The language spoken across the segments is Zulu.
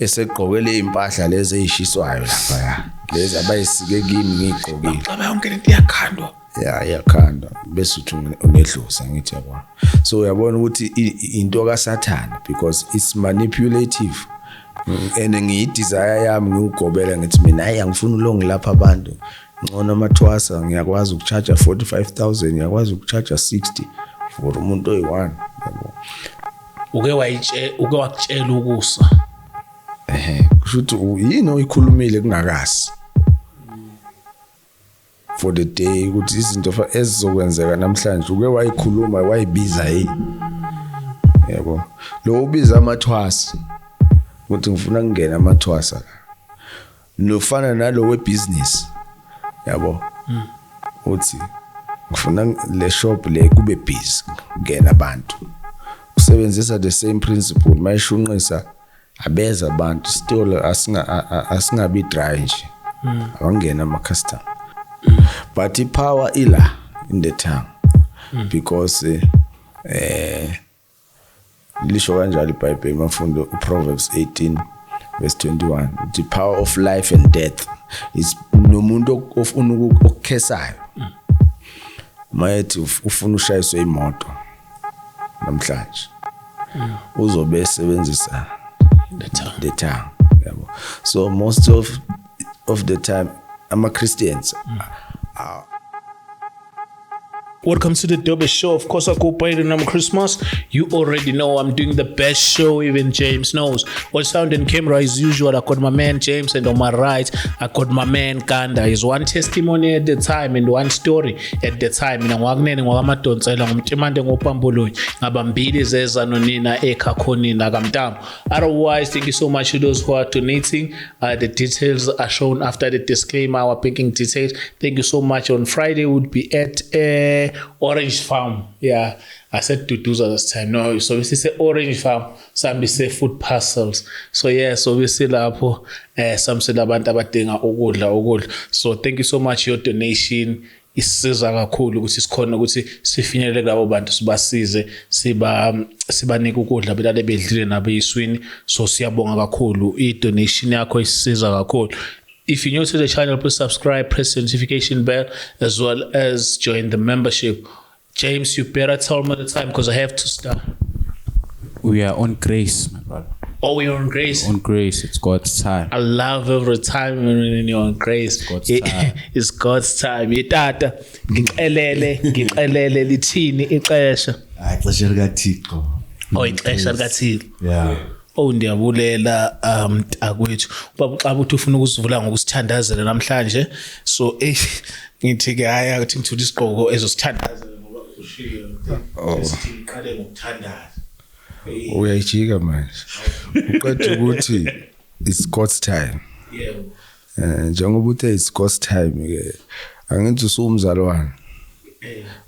Esegqokele impahla lezi ezishiswayo lapha ya, lezi abayisike kimi ngiyigqokile. Xaba yonke lento iyakhandwa. Ya, iyakhandwa bese uthi unedlozi, angithi yabona. So uyabona ukuthi into kaSathane because it's manipulative. And ngiyi-desire yami ngiwugobela ngithi mina hayi angifuni ulongi lapha abantu. Ngcono amathwasa ngiyakwazi ukucharge 45,000, ngiyakwazi ukucharge 60 for umuntu oyi-1, yabo. Uke wayitshe uke wakutshela ukusa. Ehhe, kusho ukuthi yini oyikhulumile kungakasi for the day ukuthi izinto ezizokwenzeka namhlanje uke wayikhuluma wayibiza yini, yabo. Lo ubiza amathwasa ukuthi ngifuna kungena amathwasa la, lofana nalo webusiness, yabo, uthi ngifuna le shop le kube busy kungena abantu, usebenzisa the same principle. Mayishunqisa abeza abantu sitolo asinga asingabi dry nje, abangena ama customer. But ipower ila in the tongue because lisho kanjalo iBhayibheli mafundo uProverbs 18 verse 21, the power of life and death is nomuntu ofuna ukukhesayo. Mayethi ufuna ushayiswe imoto namhlanje, uzobe esebenzisa the tongue. The tongue, yabo. So most of the time ama Christians are Welcome to the Dobe Show. Of course, I go by the name Christmas. You already know I'm doing the best show, even James knows. On sound and camera, as usual, I got my man James, and on my right, I got my man Kanda. Is one testimony at the time and one story at the time. Mina ngwakunene ngwakamadonsela ngumtimande ngopambuluyi ngabambili zeza nonina ekhakhonina kamntamo. Otherwise, thank you so much to those who are donating. The details are shown after the disclaimer, our banking details. Thank you so much. On Friday, we'll be at Orange Farm. Yeah, I said Duduza this time. No, so we say Orange Farm. Some say food parcels. So yeah, so we see lapho some say abantu abadinga ukudla ukudla. So thank you so much, your donation isiza kakhulu ukuthi sikhona ukuthi sifinyelele kulabo bantu, sibasize, sibanike ukudla belale bedlile nabo eyiswini. So siyabonga kakhulu, i-donation yakho isisiza kakhulu. If you're new to the channel, please subscribe, press the notification bell, as well as join the membership. James, you better tell me the time because I have to start. We are on grace, my brother. Oh, we're on grace. On grace, it's God's time. I love every time when you're on grace. It's God's time. It's God's time. Tata, ngixelele, ngixelele lithini ixesha. Hayi, ixesha likaThixo. Oh, ixesha likaThixo. Yeah. Oh, ndiyabulela mntakwethu. Ubaba uXaba uthi ufuna ukusivula ngokusithandazela namhlanje. So ngithi ke hayi akuthi ngithule isigqoko ezosithandazela ngoba ushiyo. Sithi ngiqale ngokuthandaza. Uyayijika manje. Uqeda ukuthi it's God's time. Yebo. Njengoba uthe it's God's time ke, angithi usumzalwane.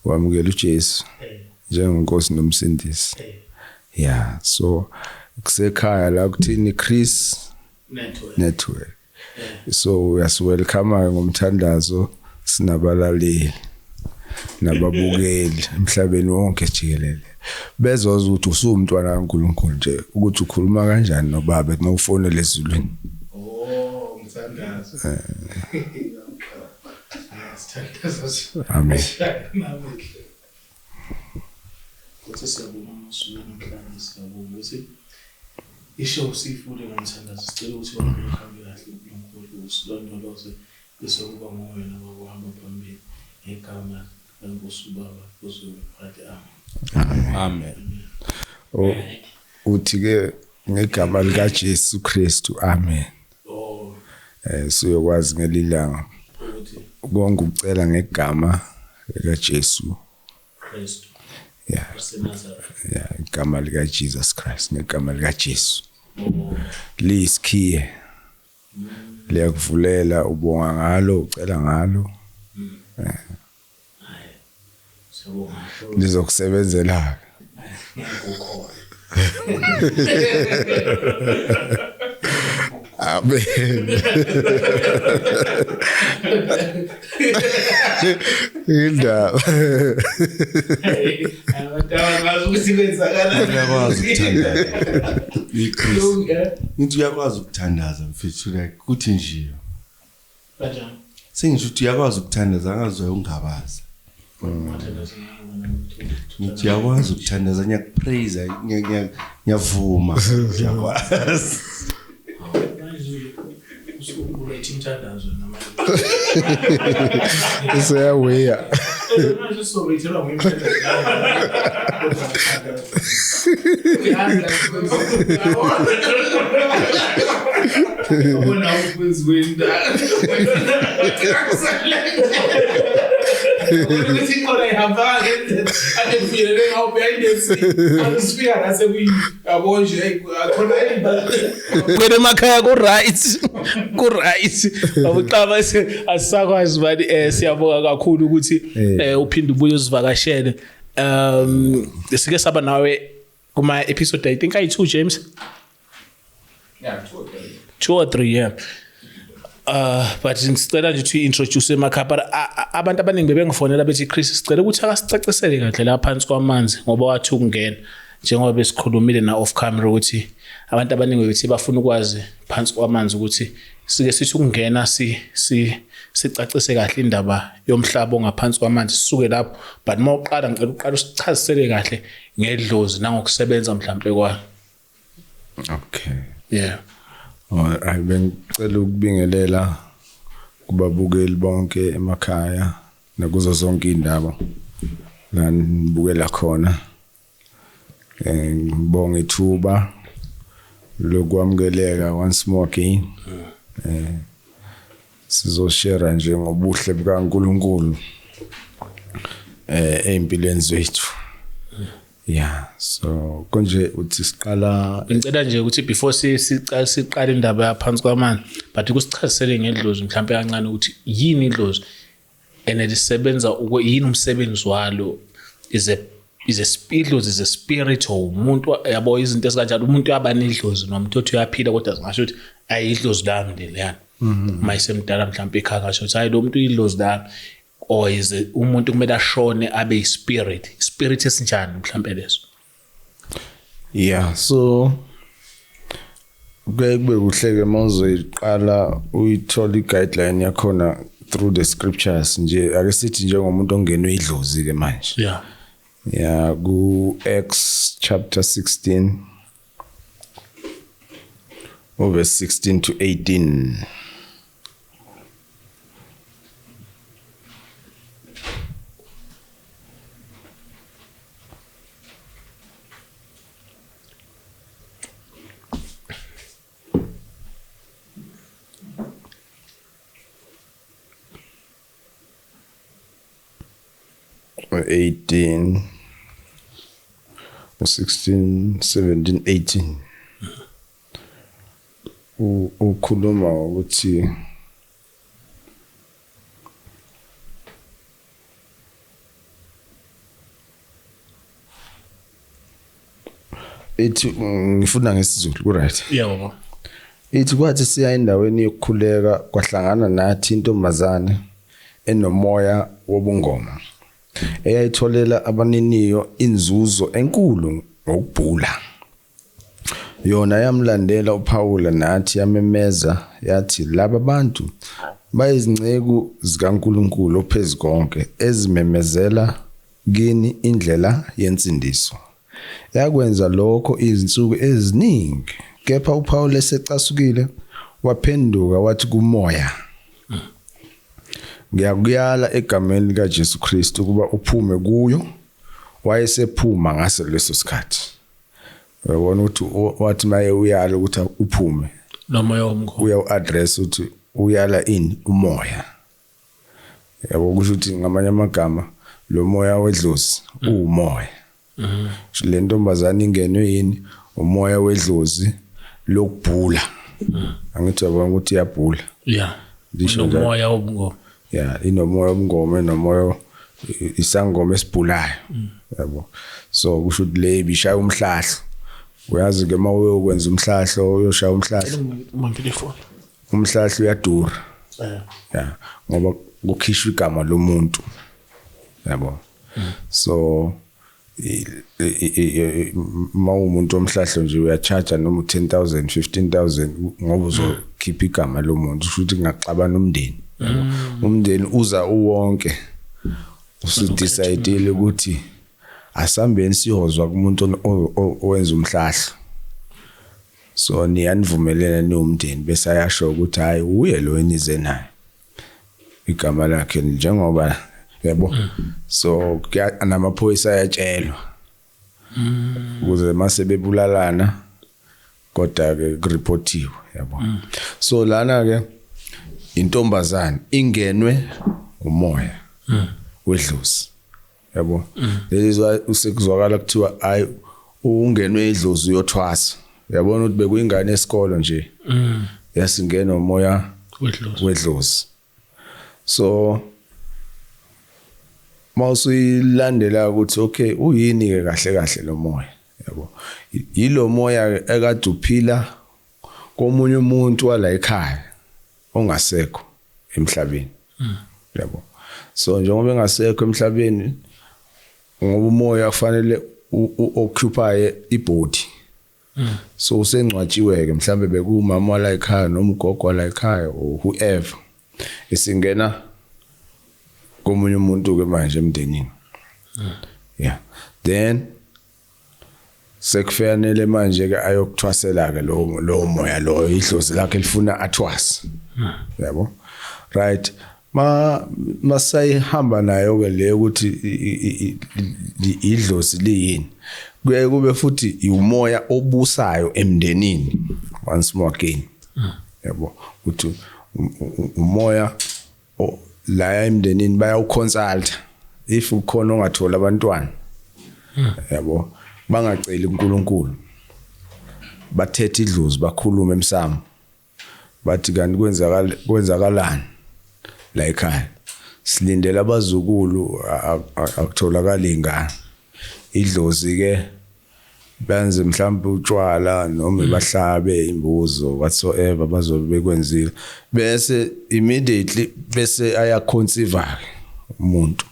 Wamukela uJesu njengenkosi nomsindisi. Yeah, so kusekhaya la kuthini Chris Network. Network. So uyasiwelcome ngomthandazo, sinabalaleli nababukeli emhlabeni wonke jikelele. Bezoza ukuthi usumntwana kaNkuluNkulu nje, ukuthi ukhuluma kanjani nobaba uma ufonela ezulwini. Oh, umthandazo. Sithandaza. Amen. Kuthi siyabonga ngosuku namhlanje, siyabonga ukuthi ishow siyifule ngomthandazo. Sicela ukuthi wonke uhambe kahle uNkulunkulu usilondoloze bese kuba nguwena wakuhamba phambili ngegama lenkosi ubaba kuze phakade. Amen. Amen. Oh, uthi ke ngegama lika Jesu Kristu, amen. Oh, Siyokwazi ngelilanga ukuthi konke ukucela ngegama lika Jesu Kristu Yeah. waseNazaretha. Yeah, igama lika Jesus Christ, ngegama lika Jesu. Liyisikhiye. Liyakuvulela, ubonga ngalo, ucela ngalo. Hayi. Siyabonga. Lizokusebenzela. Ngikukholwa. Amen. Indaba. Abantu abangazi ukuthi kwenzakalani. Uyakwazi ukuthandaza. Chris. Ngithi uyakwazi ukuthandaza mfethu, like kuthi nje. Kanjani? Sengisho ukuthi uyakwazi ukuthandaza, angazwe ungabaza. Ngithi uyakwazi ukuthandaza, ngiyakupraise, ngiyavuma. Uyakwazi. Usukuletha imthandazo namanje. Useyaweya. Manje usoreyithelwa ngimthandazo. Ubona ukwenziwe into. Ukuthi iqola ihamba ade kufinyelele ngawo behind the scene. Asifika nase kuyi yabo nje khona kwena emakhaya ku right ku right abuxaba asisakwazi bani. Siyabonga kakhulu ukuthi uphinde ubuye uzivakashele. Sike saba nawe kuma episode, I think ayi2, James. Yeah, 2 or 3. 2 or 3, yeah. But ngicela nje to introduce emakhaya, but abantu abaningi bebengifonela bethi Chris sicela ukuthi akasicacisele kahle la phansi kwamanzi, ngoba wathi ukungena njengoba besikhulumile na off camera ukuthi abantu abaningi bethi bafuna ukwazi phansi kwamanzi ukuthi sike sithi ukungena sicacise kahle indaba yomhlaba ongaphansi kwamanzi sisuke lapho. But mawuqala ngicela uqala usichazisele kahle ngedlozi nangokusebenza mhlambe kwayo. Okay. Yeah. Alright, bengicela ukubingelela kubabukeli bonke emakhaya nakuzo zonke indaba la nibukela khona. Ngibonga ithuba lokwamukeleka once more again. Sizoshare nje ngobuhle bukaNkuluNkulu empilweni zethu. Yeah, so konje uthi siqala, ngicela nje ukuthi before siqale indaba yaphansi kwamanzi, but kusichazisele ngedlozi mhlawumbe kancane ukuthi yini idlozi and lisebenza yini umsebenzi walo, is a idlozi is a spirit or umuntu, yabo izinto ezikanjalo. Umuntu uyaba nedlozi noma umuntu othi uyaphila kodwa singasho ukuthi ayidlozi lami leliyana. Uma isemdala mhlawumbe ekhaya ngasho ukuthi hayi lo muntu uyidlozi lami, or is it umuntu kumele ashone abe ispirit, spirit esinjani mhlawumbe leso? Yeah, so kuye kube kuhle ke mawuzoyiqala uyithola i-guideline yakhona through the scriptures nje. Ake sithi njengomuntu ongenwe idlozi ke manje. Yeah. Yeah, ku Acts chapter 16 verse 16 to 18. Or 18, 16, 17, 18. Ukhuluma ukuthi ithi ngifunda ngesiZulu, ku right? Yeah baba. Ithi kwathi siya endaweni yokukhuleka kwahlangana nathi intombazane enomoya wobungoma eyayitholela abaniniyo inzuzo enkulu ngokubhula. Yona yamlandela uPaul nathi yamemeza yathi laba bantu bayizinceku zikaNkuluNkulu ophezukonke ezimemezela kini indlela yensindiso. Yakwenza lokho izinsuku eziningi, kepha uPaul esecasukile waphenduka wathi kumoya, ngiyakuyala egameni likaJesu Kristu ukuba uphume kuyo. Wayesephuma ngaso leso sikhathi. Uyabona ukuthi wathi maye uyala ukuthi uphume nomoya womkho, uyawu-address ukuthi uyala ini umoya. Yabo, kusho ukuthi ngamanye amagama lo moya wedlozi uwumoya. Le ntombazane ingenwe yini umoya wedlozi lokubhula. Angithi uyabona ukuthi iyabhula. Yeah. Nomoya wobungoma. Yeah, inomoya wobungoma, inomoya isangoma esibhulayo. Yabo. So kusho ukuthi le ibishaya umhlahlo. Uyazi ke uma uyokwenza umhlahlo, uyoshaya umhlahlo. Umhlahlo uyadura. Yeah, ngoba kukhishwa igama lomuntu. Yabo. So Mawumuntu omhlahlo nje uyacharge noma 10,000 15,000 ngoba uzokhipha igama lomuntu, kusho ukuthi kungaxabana umndeni. Umndeni uza uwonke usudecide ukuthi asambeni siyozwa kumuntu owenza umhlahlo. So niyanivumelene niwumndeni, bese ayasho ukuthi hayi, uye lo enize naye, igama lakhe njengoba yabo. So namaphoyisa ayatshelwa ukuze mase bebulalana, kodwa ke kureportiwe, yabo. So lana ke intombazane ingenwe umoya wedlozi, yabo. Lezwa usekuzwakala kuthiwa hayi, ungenwe idlozi, uyothwasa. Uyabona ukuthi bekuyingane esikolo nje, yasingena umoya wedlozi. Wedlozi. So mawusuyilandela ukuthi okay, uyini ke kahle kahle lo moya, yabo, yilo moya ekade uphila komunye umuntu wala ekhaya ongasekho emhlabeni, yabo. So njengoba engasekho emhlabeni, ngoba umoya kufanele u-occupy ibody, so usengcwatshiwe ke, mhlambe bekumama wala ekhaya noma ugogo wala ekhaya or whoever, isingena komunye umuntu ke manje emndenini. Yeah, then sekufanele manje ke ayokuthwasela ke lo moya lo, idlozi lakhe lifuna athwase, yabo. Right, masayihamba nayo ke le ukuthi idlozi liyini, kuye kube futhi umoya obusayo emndenini once more again, yabo, ukuthi umoya la emndenini bayawuconsult if ukhona ongathola abantwana, yabo, bangaceli uNkulunkulu, bathethe idlozi, bakhulume emsamo, bathi kanti kwenzakala kwenzakalani la ekhaya, silindele abazukulu, akutholakala ingane. Idlozi ke benze mhlawumbe utshwala noma bahlabe imbuzo, whatsoever bazobe bekwenzile, bese immediately bese ayaconceive umuntu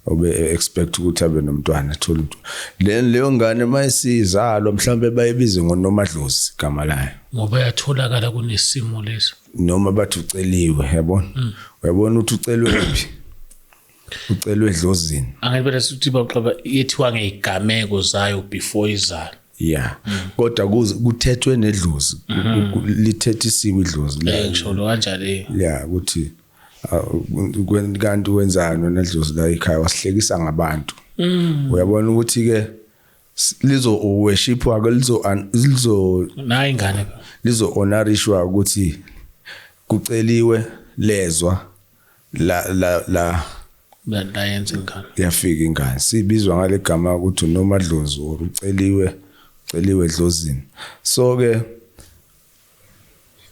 obe expect ukuthi abe nomntwana, athola umntwana. Then leyo ngane mayisizalwa, mhlawumbe bayibize ngoNomadlozi igama layo. Ngoba yatholakala kunesimo leso. Noma bathi uceliwe, yabona, uyabona ukuthi ucelwe kuphi, ucelwe edlozini. Angithi phela sithi baxaba yethiwa ngezigameko zayo before izalo. Yeah, kodwa kuthethwe nedlozi, lithethisiwe idlozi le. Ngisho lo kanjalo. Yeah, ukuthi kanti wenzani wena dlozi la ekhaya, wasihlekisa ngabantu. Uyabona ukuthi ke lizo worshipwa ke, lizo Nayi ingane. Lizo honorishwa ukuthi kuceliwe, lezwa la la la. La yenza ingane. Yafika ingane, sibizwa ngale gama ukuthi uNomadlozi or uceliwe, uceliwe edlozini. So ke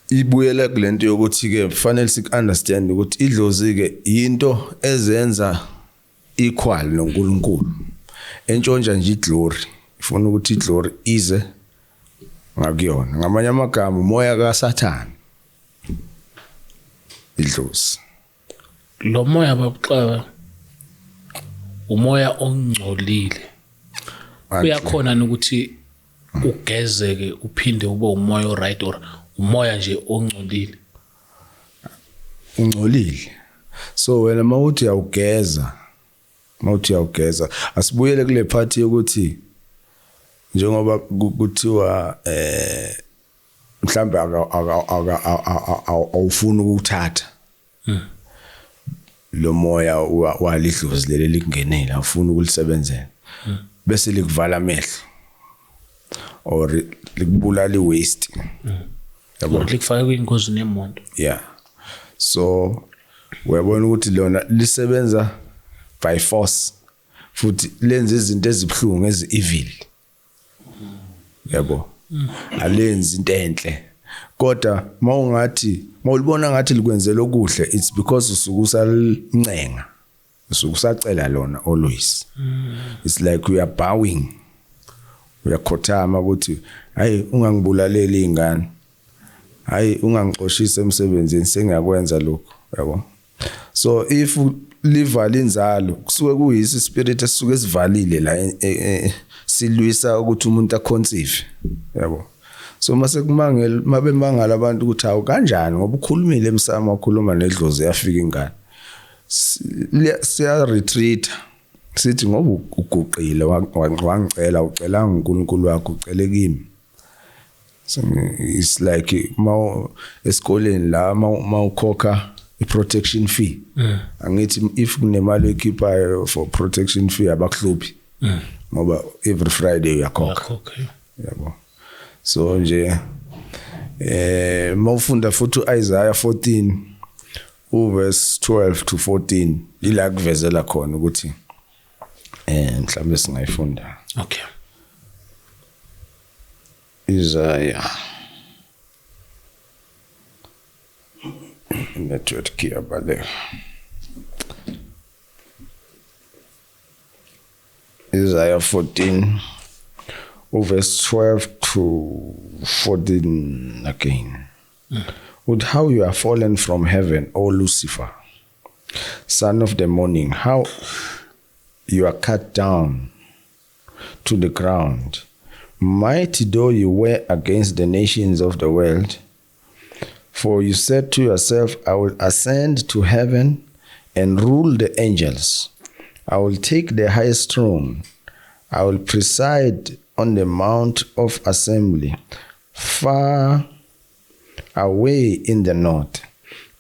ibuyela kulento yokuthi ke kufanele sik understand ukuthi idlozi ke into ezenza equal noNkulunkulu, entshontsha nje iglory, ifuna ukuthi iglory ize ngakuyona. Ngamanye amagama, umoya kaSathane idlozi. Lo moya babuxaba umoya ongcolile, uyakhona ukuthi ugezeke uphinde ube umoya oright, or umoya nje ongcolile? Ungcolile. So wena mawuthi uyawugeza, mawuthi uyawugeza, asibuyele kule part yokuthi njengoba kuthiwa mhlambe aka awufuni ukuthatha lo moya walidlozi leli likungenile, awufuni ukulisebenzela, bese likuvala amehlo or likubulala iwaste, yabo. Or likufake kwingozi nemoto. Yeah, so uyabona ukuthi lona lisebenza by force futhi lenza izinto ezibhlungu, ezi evil, yabo, alenzi into enhle. Kodwa mawungathi mawulibona ngathi likwenzela okuhle, it's because usuke usalincenga, usuke usacela lona always. It's like we are bowing, uyakhothama ukuthi hayi, ungangibulaleli ingane, hayi, ungangixoshisi emsebenzini, sengiyakwenza lokho, yabo. So if livala inzalo kusuke kuyisi spirit esisuke sivalile la, silwisa ukuthi umuntu aconceive, yabo. So mase kumangela, mabemangala abantu ukuthi awu kanjani, ngoba ukhulumile emsamo, wakhuluma nedlozi, yafika ingane. Siya retreat sithi ngoba uguqile wangicela, ucela uNkulunkulu wakho, ucele kimi. So it's like ma esikoleni la mawukhokha i-protection fee, angithi if kunemali oyikhiphayo for protection fee abakuhluphi, ngoba every Friday uyakhokha, yabo. So nje mawufunda futhi uIsaiah 14 uverse 12 to 14, ila kuvezela khona ukuthi mhlawumbe singayifunda. Okay. Isaiah, network iyabaleka. Isaiah 14 verse 12 to 14 again. With how you are fallen from heaven, O Lucifer, son of the morning, how you are cut down to the ground. Mighty though you were against the nations of the world, for you said to yourself, I will ascend to heaven and rule the angels. I will take the highest throne. I will preside on the mount of assembly, far away in the north,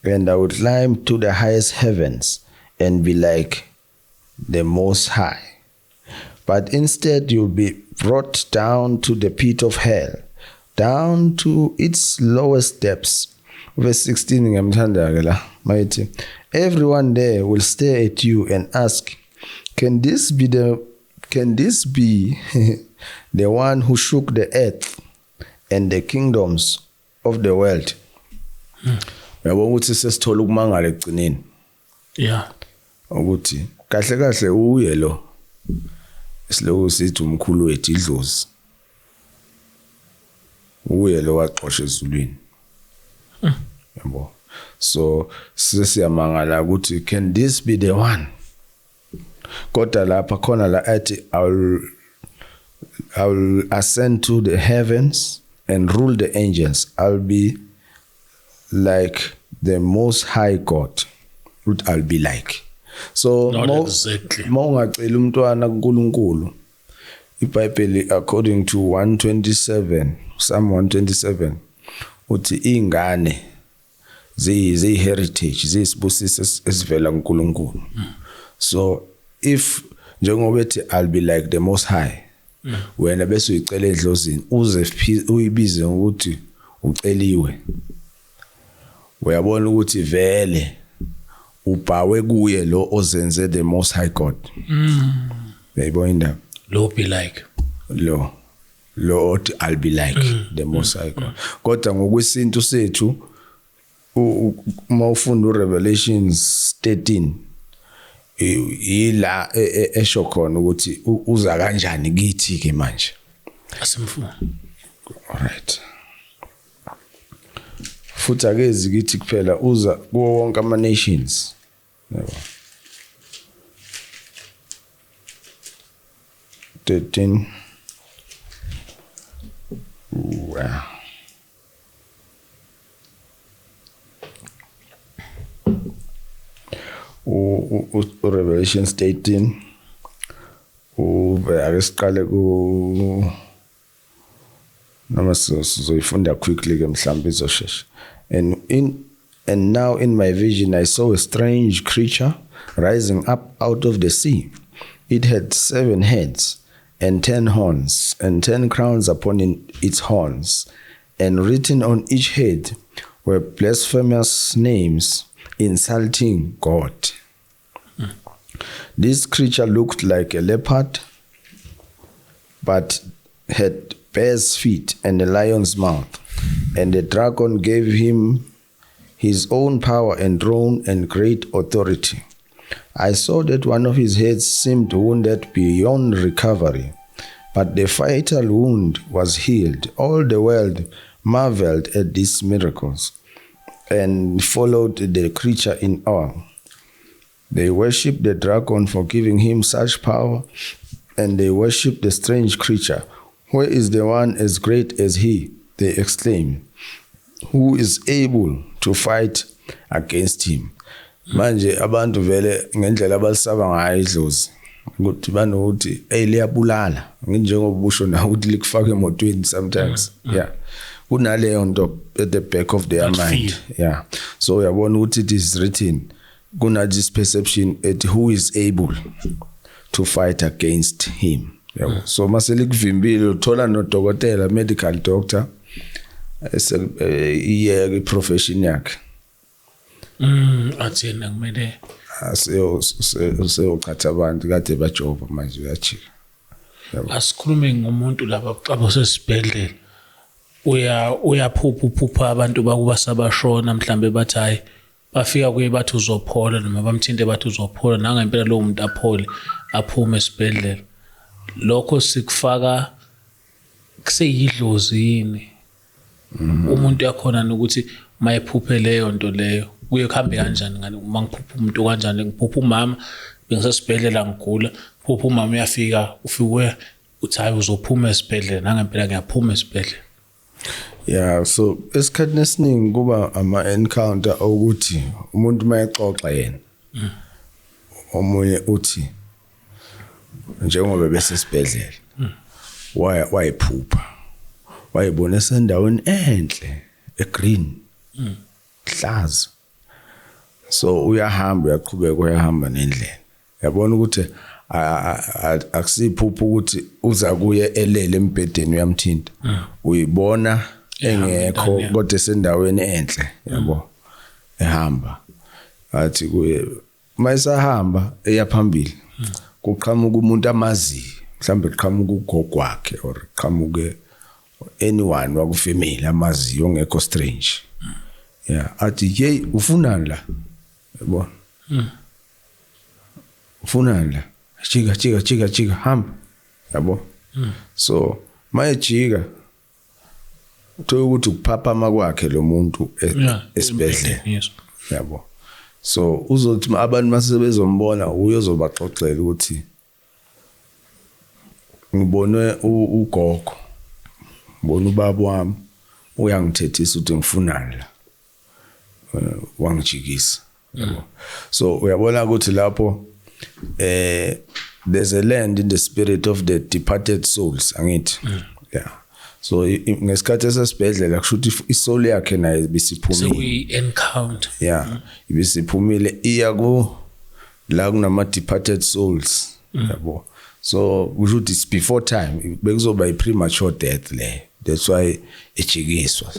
and I will climb to the highest heavens and be like the Most High. But instead you'll be brought down to the pit of hell, down to its lowest depths. Verse 16, ngiyamthanda ke la, mayithi, everyone there will stare at you and ask, can this be the one who shook the earth and the kingdoms of the world? Uyabona ukuthi sesithola ukumangala ekugcineni. Yeah. Ukuthi kahle kahle uye lo siloku sithi umkhulu wethu idlozi, uye lo waxosha ezulwini. Yabo. So sesiyamangala ukuthi can this be the one? Kodwa lapha khona la athi I will ascend to the heavens and rule the angels. I'll be like the Most High God. What I'll be like. So mawungacela umntwana kuNkulunkulu, iBhayibheli according to 127, Psalm 127 uthi ingane ziyi heritage, ziyisibusiso esivela kuNkulunkulu. So if njengoba ethi I'll be like the Most High, wena bese uyicela edlozini, uze uyibize ngokuthi uceliwe, uyabona ukuthi vele ubhawe kuye lo ozenze the Most High God. Uyayibona indaba? Lo be like lo othi I'll be like the Most High God. Kodwa ngokwesintu sethu uma ufunda uRevelations 13 ila esho khona ukuthi uza kanjani kithi ke manje. Asimfuna. All right. Futhi akezi kithi kuphela, uza kuwo wonke ama nations. Yebo. 13. Wow. Revelation 13 ake siqale ku noma sizoyifunda quickly ke mhlawumbe izoshesha. And now in my vision I saw a strange creature rising up out of the sea. It had 7 heads and 10 horns, and 10 crowns upon its horns, and written on each head were blasphemous names insulting God. This creature looked like a leopard, but had bear's feet and a lion's mouth. And the dragon gave him his own power and throne and great authority. I saw that one of his heads seemed wounded beyond recovery, but the fatal wound was healed. All the world marveled at these miracles and followed the creature in awe. They worship the dragon for giving him such power, and they worship the strange creature. Where is the one as great as he? They exclaim. Who is able to fight against him? Manje abantu vele ngendlela abalisaba ngayo idlozi ukuthi banokuthi, hey, liyabulala, njengoba usho na ukuthi likufaka emotweni sometimes. Yeah, kunaleyo nto at the back of their That mind. fear. Yeah, so uyabona ukuthi it is written, kuna this perception at who is able to fight against him, yabo. So mase likuvimbile, uthola nodokotela, medical doctor, iyeke iprofession yakhe. Athi yena kumele Aseyo seyochatha abantu kade bajova, manje uyajika. Asikhulume ngomuntu laba abasesibhedlela, uyaphupha, uphupha abantu bakuba sabashona, mhlambe bathi hayi, bafika kuye bathi uzophola, noma bamthinte bathi uzophola, nangempela lowo muntu aphole, aphume esibhedlela. Lokho sikufaka kuseyidlozi yini? Umuntu yakhona nokuthi mayephuphe leyo nto leyo, kuye kuhambe kanjani? Ngani uma ngiphupha umuntu kanjani, ngiphupha umama, bengisesibhedlela ngigula, phupha umama uyafika, ufike uthi hayi, uzophuma esibhedlela, nangempela ngiyaphuma esibhedlela. Yeah, so esikhathini esiningi kuba ama encounter okuthi umuntu mayexoxa yena, omunye uthi njengoba besesibhedlela, waya wayiphupha, wayibona esendaweni enhle egreen, hlaza. So uyahamba, uyaqhubeka, uyahamba nendlela, yabona ukuthi akusiphupho ukuthi uza kuye elele embhedeni, uyamthinta, uyibona engekho kodwa esendaweni enhle, yabo, ehamba. Athi kuye mayisahamba eya phambili, kuqhamuka umuntu amaziyo, mhlambe kuqhamuka ugogo wakhe or qhamuke anyone wakufamily amaziyo ongekho strange. Yeah, athi, "Hey, ufunani la? Yabo, ufunani la? Jika, jika, jika, jika, hamba," yabo. So mayejika, uthola ukuthi ukuphaphama kwakhe lo muntu esibhedlela. Yabo, so uzothi abantu mase bezombona, uyozobaxoxela ukuthi ngibone ugogo, ngibona ubaba wami uyangithethisa ukuthi ngifunani la, wangijikisa, yabo. So uyabona ukuthi lapho there's a land in the spirit of the departed souls, angithi? Yeah, so ngesikhathi esesibhedlela, kusho ukuthi isoul yakhe naye bisiphumile. Sekuyi-encounter. Yeah, ibisiphumile, iya ku la kunama departed souls, yabo. So kusho ukuthi it's before time, bekuzoba i premature death le, that's why ejikiswa,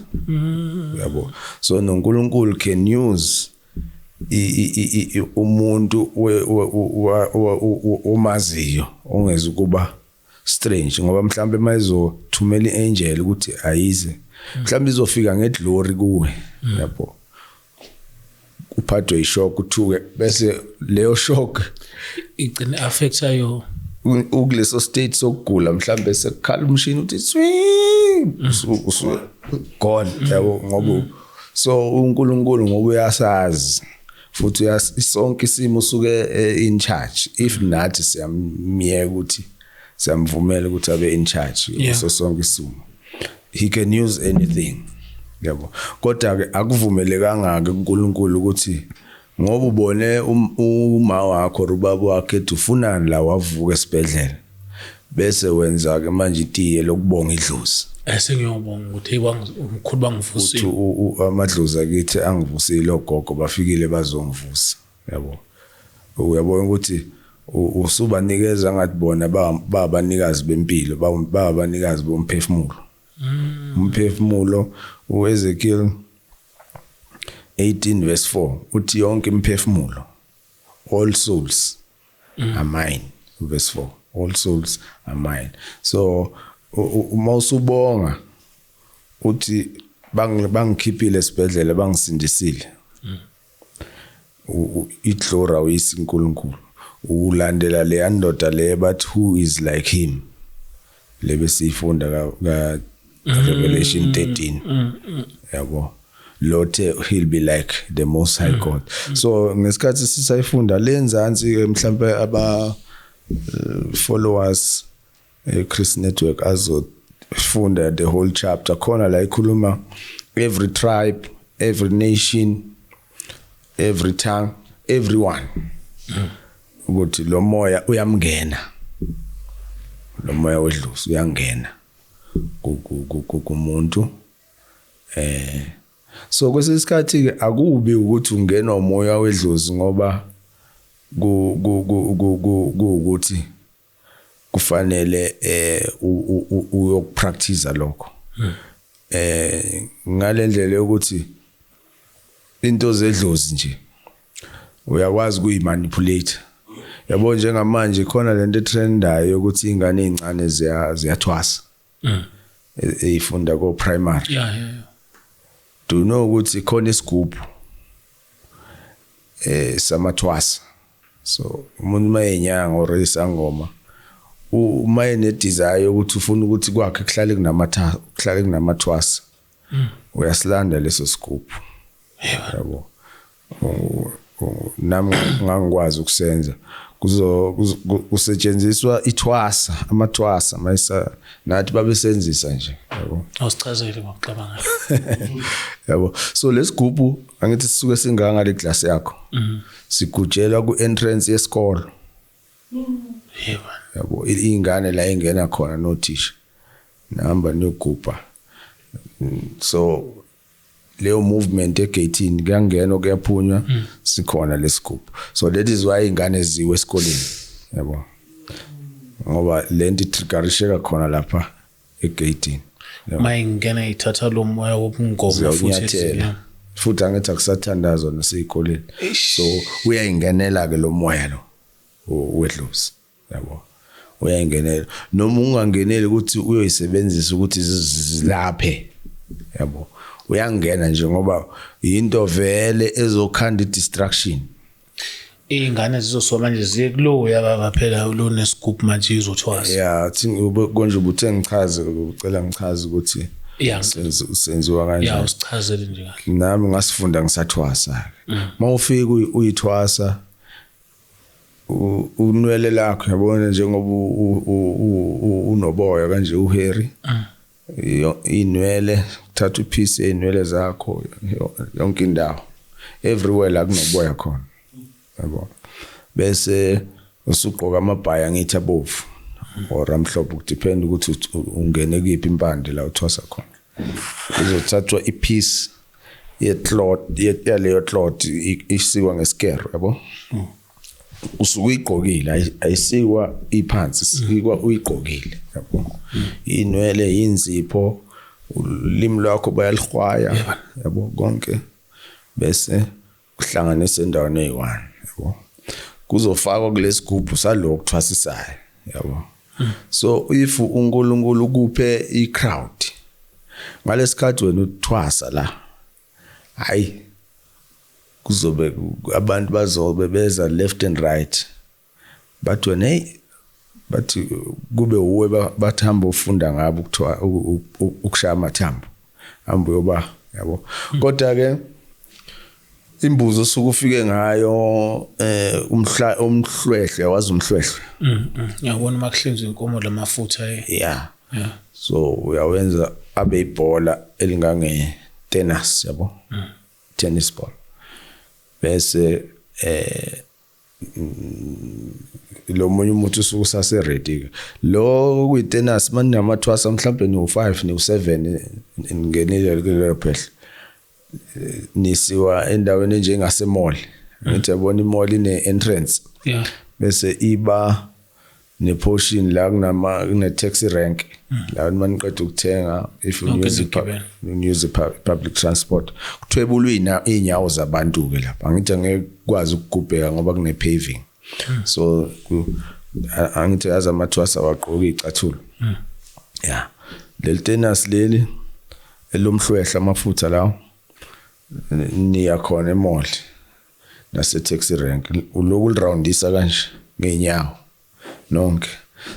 yabo. So noNkulunkulu can use umuntu omaziyo ongeza ukuba strange, ngoba mhlambe mayizothumela iangel ukuthi ayize, mhlambe izofika ngeglory kuwe, yabo, uphathwe ishock, uthuke, bese leyo shock igcine affecta yo ukuleso state sokugula, mhlambe sekukhala umshini uthi swi, usu gone, yabo. Ngoba so uNkulunkulu, ngoba uyasazi futhi sonke isimo, usuke in charge if nathi siyamiyeka ukuthi siyamvumela ukuthi abe in charge. So sonke isimo he can use anything, yabo. Kodwa ke akuvumelekanga ke kuNkulunkulu ukuthi ngoba ubone uma wakho or ubaba wakhe ethi ufunani la, wavuka esibhedlela, bese wenza ke manje itiye lokubonga idlozi. Esengiyobonga ukuthi hey, umkhulu uthi bangivusile. Amadlozi akithi angivusile, ogogo bafikile bazongivusa, yabo. Uyabona ukuthi usubanikeza ngathi bona babanikazi bempilo, babanikazi bomphefumulo. Umphefumulo, uEzekiel 18 verse 4 uthi yonke imiphefumulo, all souls are mine. Verse 4, all souls are mine. So uma usubonga uthi bangikhiphile esibhedlela, bangisindisile, iglory awuyisi uNkulunkulu, ulandela le ndoda le bathi who is like him, lebe siyifunda ka Revelation 13, yabo. Lothe he'll be like the most high God. So ngesikhathi sisayifunda lenzansi ke, mhlambe aba followers Chris Network azofunda the whole chapter khona la, ikhuluma every tribe, every nation, every tongue, everyone, ukuthi lo moya uyamngena, lo moya wedlozi uyangena kumuntu. So kwesinye isikhathi ke akubi ukuthi ungenwa umoya wedlozi ngoba ku ku ku ku ukuthi kufanele uyokupractice lokho ngalendlela yokuthi into zedlozi nje uyakwazi ukuyimanipulate, yabo. Njengamanje khona lento etrendayo ukuthi ingane ezincane ziyathwasa, eyifunda ko primary. yeah yeah yeah Do you know ukuthi khona isigubhu samathwasa? So umuntu mayenyanga or isangoma, uma ene desire ukuthi ufuna ukuthi kwakhe kuhlale kunamathwasa, uyasilanda leso sigubhu, yabo. Nami ngangikwazi ukusenza. Kuzo kusetshenziswa ithwasa, amathwasa mayisa nathi babesenzisa nje, yabo. Awusichazele ngokucabanga. Yabo, so lesigubhu angithi sisuke singanga le glass yakho, sigujelwa ku entrance yesikolo. Yabo, ingane la ingena khona nothisha nihamba niyogubha. So leyo movement egateini, kuyangena kuyaphunywa, sikhona lesigubhu. So that is why ingane ziwe esikoleni, yabo, ngoba lento itriggerisheka khona lapha egateini. Mayingena ithatha lo moya wobungoma futhi. Ziyawunyathela futhi, angithi akusathandazwa nasey'koleni. So uyayingenela ke lo moya lo wedlozi, yabo, uyayingenela noma ungangeneli ukuthi uyoyisebenzisa ukuthi zilaphe, yabo. Uyangena nje ngoba into vele ezokhanda i-distraction. Iy'ngane zizosuka manje ziye kuloya baba phela lo nesigubhu manje izothwasa. Ya, thi konje ubuthe ngichaze, ucela ngichaze ukuthi senziwa kanjani. Usichazele nje kahle. Nami ngasifunda ngisathwasa. Mawufika uyithwasa, unwele lakho, yabona, njengoba unoboya kanje, uhairy, inwele, thatha upiece einwele zakho, yonke indawo, everywhere la kunoboya khona, yabo, bese usugqoka amabhaya, ngithi abovu or amhlophe, kudepend ukuthi ungene kuyiphi impande la uthwasa khona. Izothathwa ipiece yecloth, yaleyo cloth, isikwa ngesikero, yabo. Usuke uyigqokile, ayisikwa iphansi, sikwa uyigqokile, yabo. Inwele, inzipho, ulimi lwakho bayalihwaya, yabo, konke bese kuhlanganisa endaweni eyi-one, yabo. Kuzofakwa kulesigubhu salokhu thwasisayo, yabo. So if uNkulunkulu ukuphe i-crowd ngalesikhathi wena uthwasa la, hayi, kuzobe abantu bazobe beza left and right, bathi wena, hey, bathi kube uwe, bathi hamba ufunda ngabo ukuthiwa ukushaya amathambo, hamba uyoba, yabo. Kodwa ke imbuzo osuke ufike ngayo, umhla umhlwehlwe, wazi umhlwehlwe? Ngiyabona uma kuhlinzwa inkomo lamafutha. Yeah. So uyawenza abe ibhola elingange tennis, yabo, tennis ball, bese lo munye umuntu usuke usase ready ke lo kuyi tennis. Manamathwasa mhlawumbe ni u5, ni u7, ningenile kulelo phehlo, nisiwa endaweni enjengase-mall. Ngithi yabona i-mall ine entrance, bese iba ne-portion la kunama kune taxi rank la maniqeda ukuthenga, if you Nonke use nigibele. Use public transport, kuthwebulwe iy'nyawo zabantu ke lapha. Angithi angeke kwazi ukugubheka ngoba kune paving. So angithi yazi amathwasa awagqoki iy'cathulo. Ya, leli tennis leli elomhlwehla, amafutha lawo, niya khona emall nase taxi rank, uloku liroundisa kanje ngeenyawo nonke.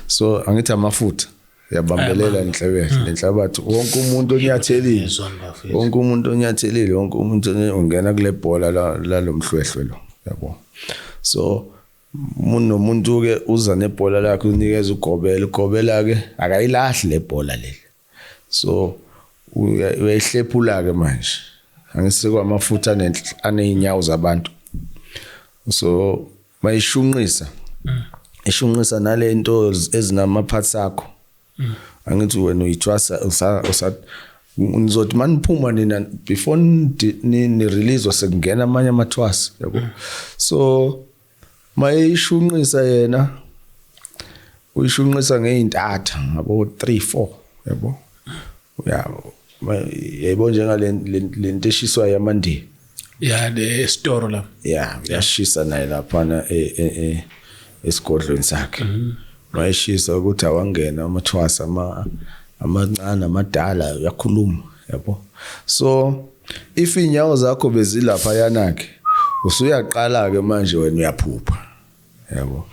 So angithi amafutha Uyabambelela inhlabathi, lenhlabathi wonke umuntu onyathelile. Ngizona bafethu. Wonke umuntu onyathelile, wonke umuntu ungena kule bhola lalomhlwehlwe lo, yabo. So umuntu nomuntu ke uza nebhola lakhe, unikeza ugobela, ugobela ke akayilahli le bhola leli. So uyayihlephula ke manje. Angisiko amafutha aneyinyawo zabantu. So mayishunqisa. Ishunqisa nalento ezinama parts akho. Angithi wena uyithwasa usa nizothi maniphuma nina before ni release sekungena amanye amathwasa, yabo. So mayishunqisa yena uyishunqisa ngeintatha ngabo 3 4, yabo. Uyabo, yebo, njengale lento eshiswa yamandiya. Ya, le store la. Yeah, uyashisa naye laphana esigodlweni sakhe. Wayeshisa ukuthi awangena amathwasa amancane, amadala, uyakhuluma, yabo. So if inyawo zakho bezilapha yanakhe, usuyaqala ke manje wena uyaphupha, yabo.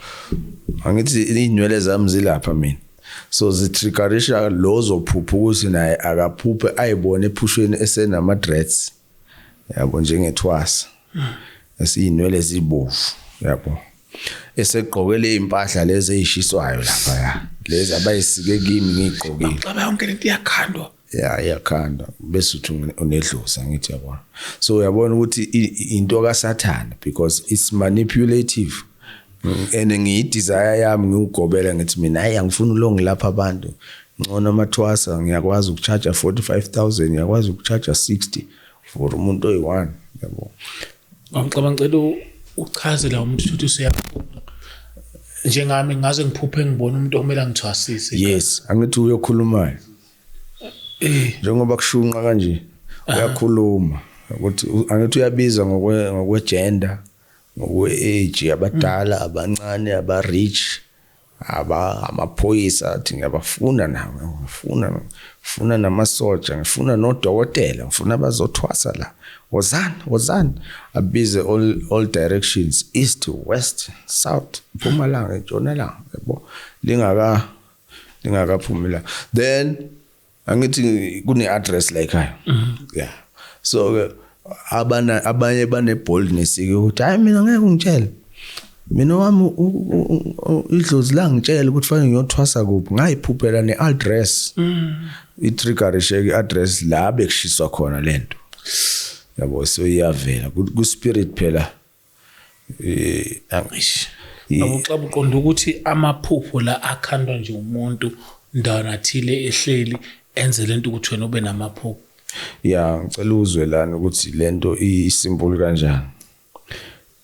Angithi inywele zami zilapha mina, so zitriggerisha lo zophupha ukuthi naye akaphuphe ayibone ephushweni esenama dreads, yabo, njengethwasa esiyinwele zibovu, yabo, esegqokele impahla lezi ezishiswayo lapha, ya, lezi abayisike kimi ngigqokile. Xaba yonke lento iyakhandwa. Ya, iyakhanda bese uthi unedlozi, angithi yabona. So uyabona ukuthi into kaSathana because it's manipulative. And ngiyi-desire yami ngiwugobela, ngithi mina hayi, angifuni ulongi lapha abantu, ngcono amathwasa, ngiyakwazi ukucharge 45,000, ngiyakwazi ukucharge 60 for umuntu oyi-one, yabo. Ngicabanga ngicela uchaze la umuntu ukuthi useyaphupha. Njengami ngaze ngiphuphe ngibona umuntu okumele angithwasise. Yes, angithi uyokhulumayo njengoba kushunqa kanje, uyakhuluma ukuthi angithi uyabiza ngokwe gender, ngokwe age, abadala, abancane, aba rich, aba amaphoyisa, athi ngiyabafuna nawe, ngifuna namasoja, ngifuna nodokotela, ngifuna abazothwasa la, wozani, wozani, abize all directions, east, west, south, mpumalanga, entshonalanga, yabo, lingakaphumi la. Then angithi kune address la ekhaya, yeah. So ke abana abanye bane boldness ke ukuthi hayi, mina ngeke ungitshele, mina wami idlozi la ngitshela ukuthi fanele ngiyothwasa kuphi, ngayiphuphela ne-address, i-triggerishe i-address la bekushiswa khona lento, yabo. So iyavela ku spirit phela. Abuxaba uqonda ukuthi amaphupho la akhandwa nje umuntu ndawana thile ehleli enze lento ukuthi wena ube namaphupho. Ya, ngicela uzwe lana ukuthi lento isimple kanjani.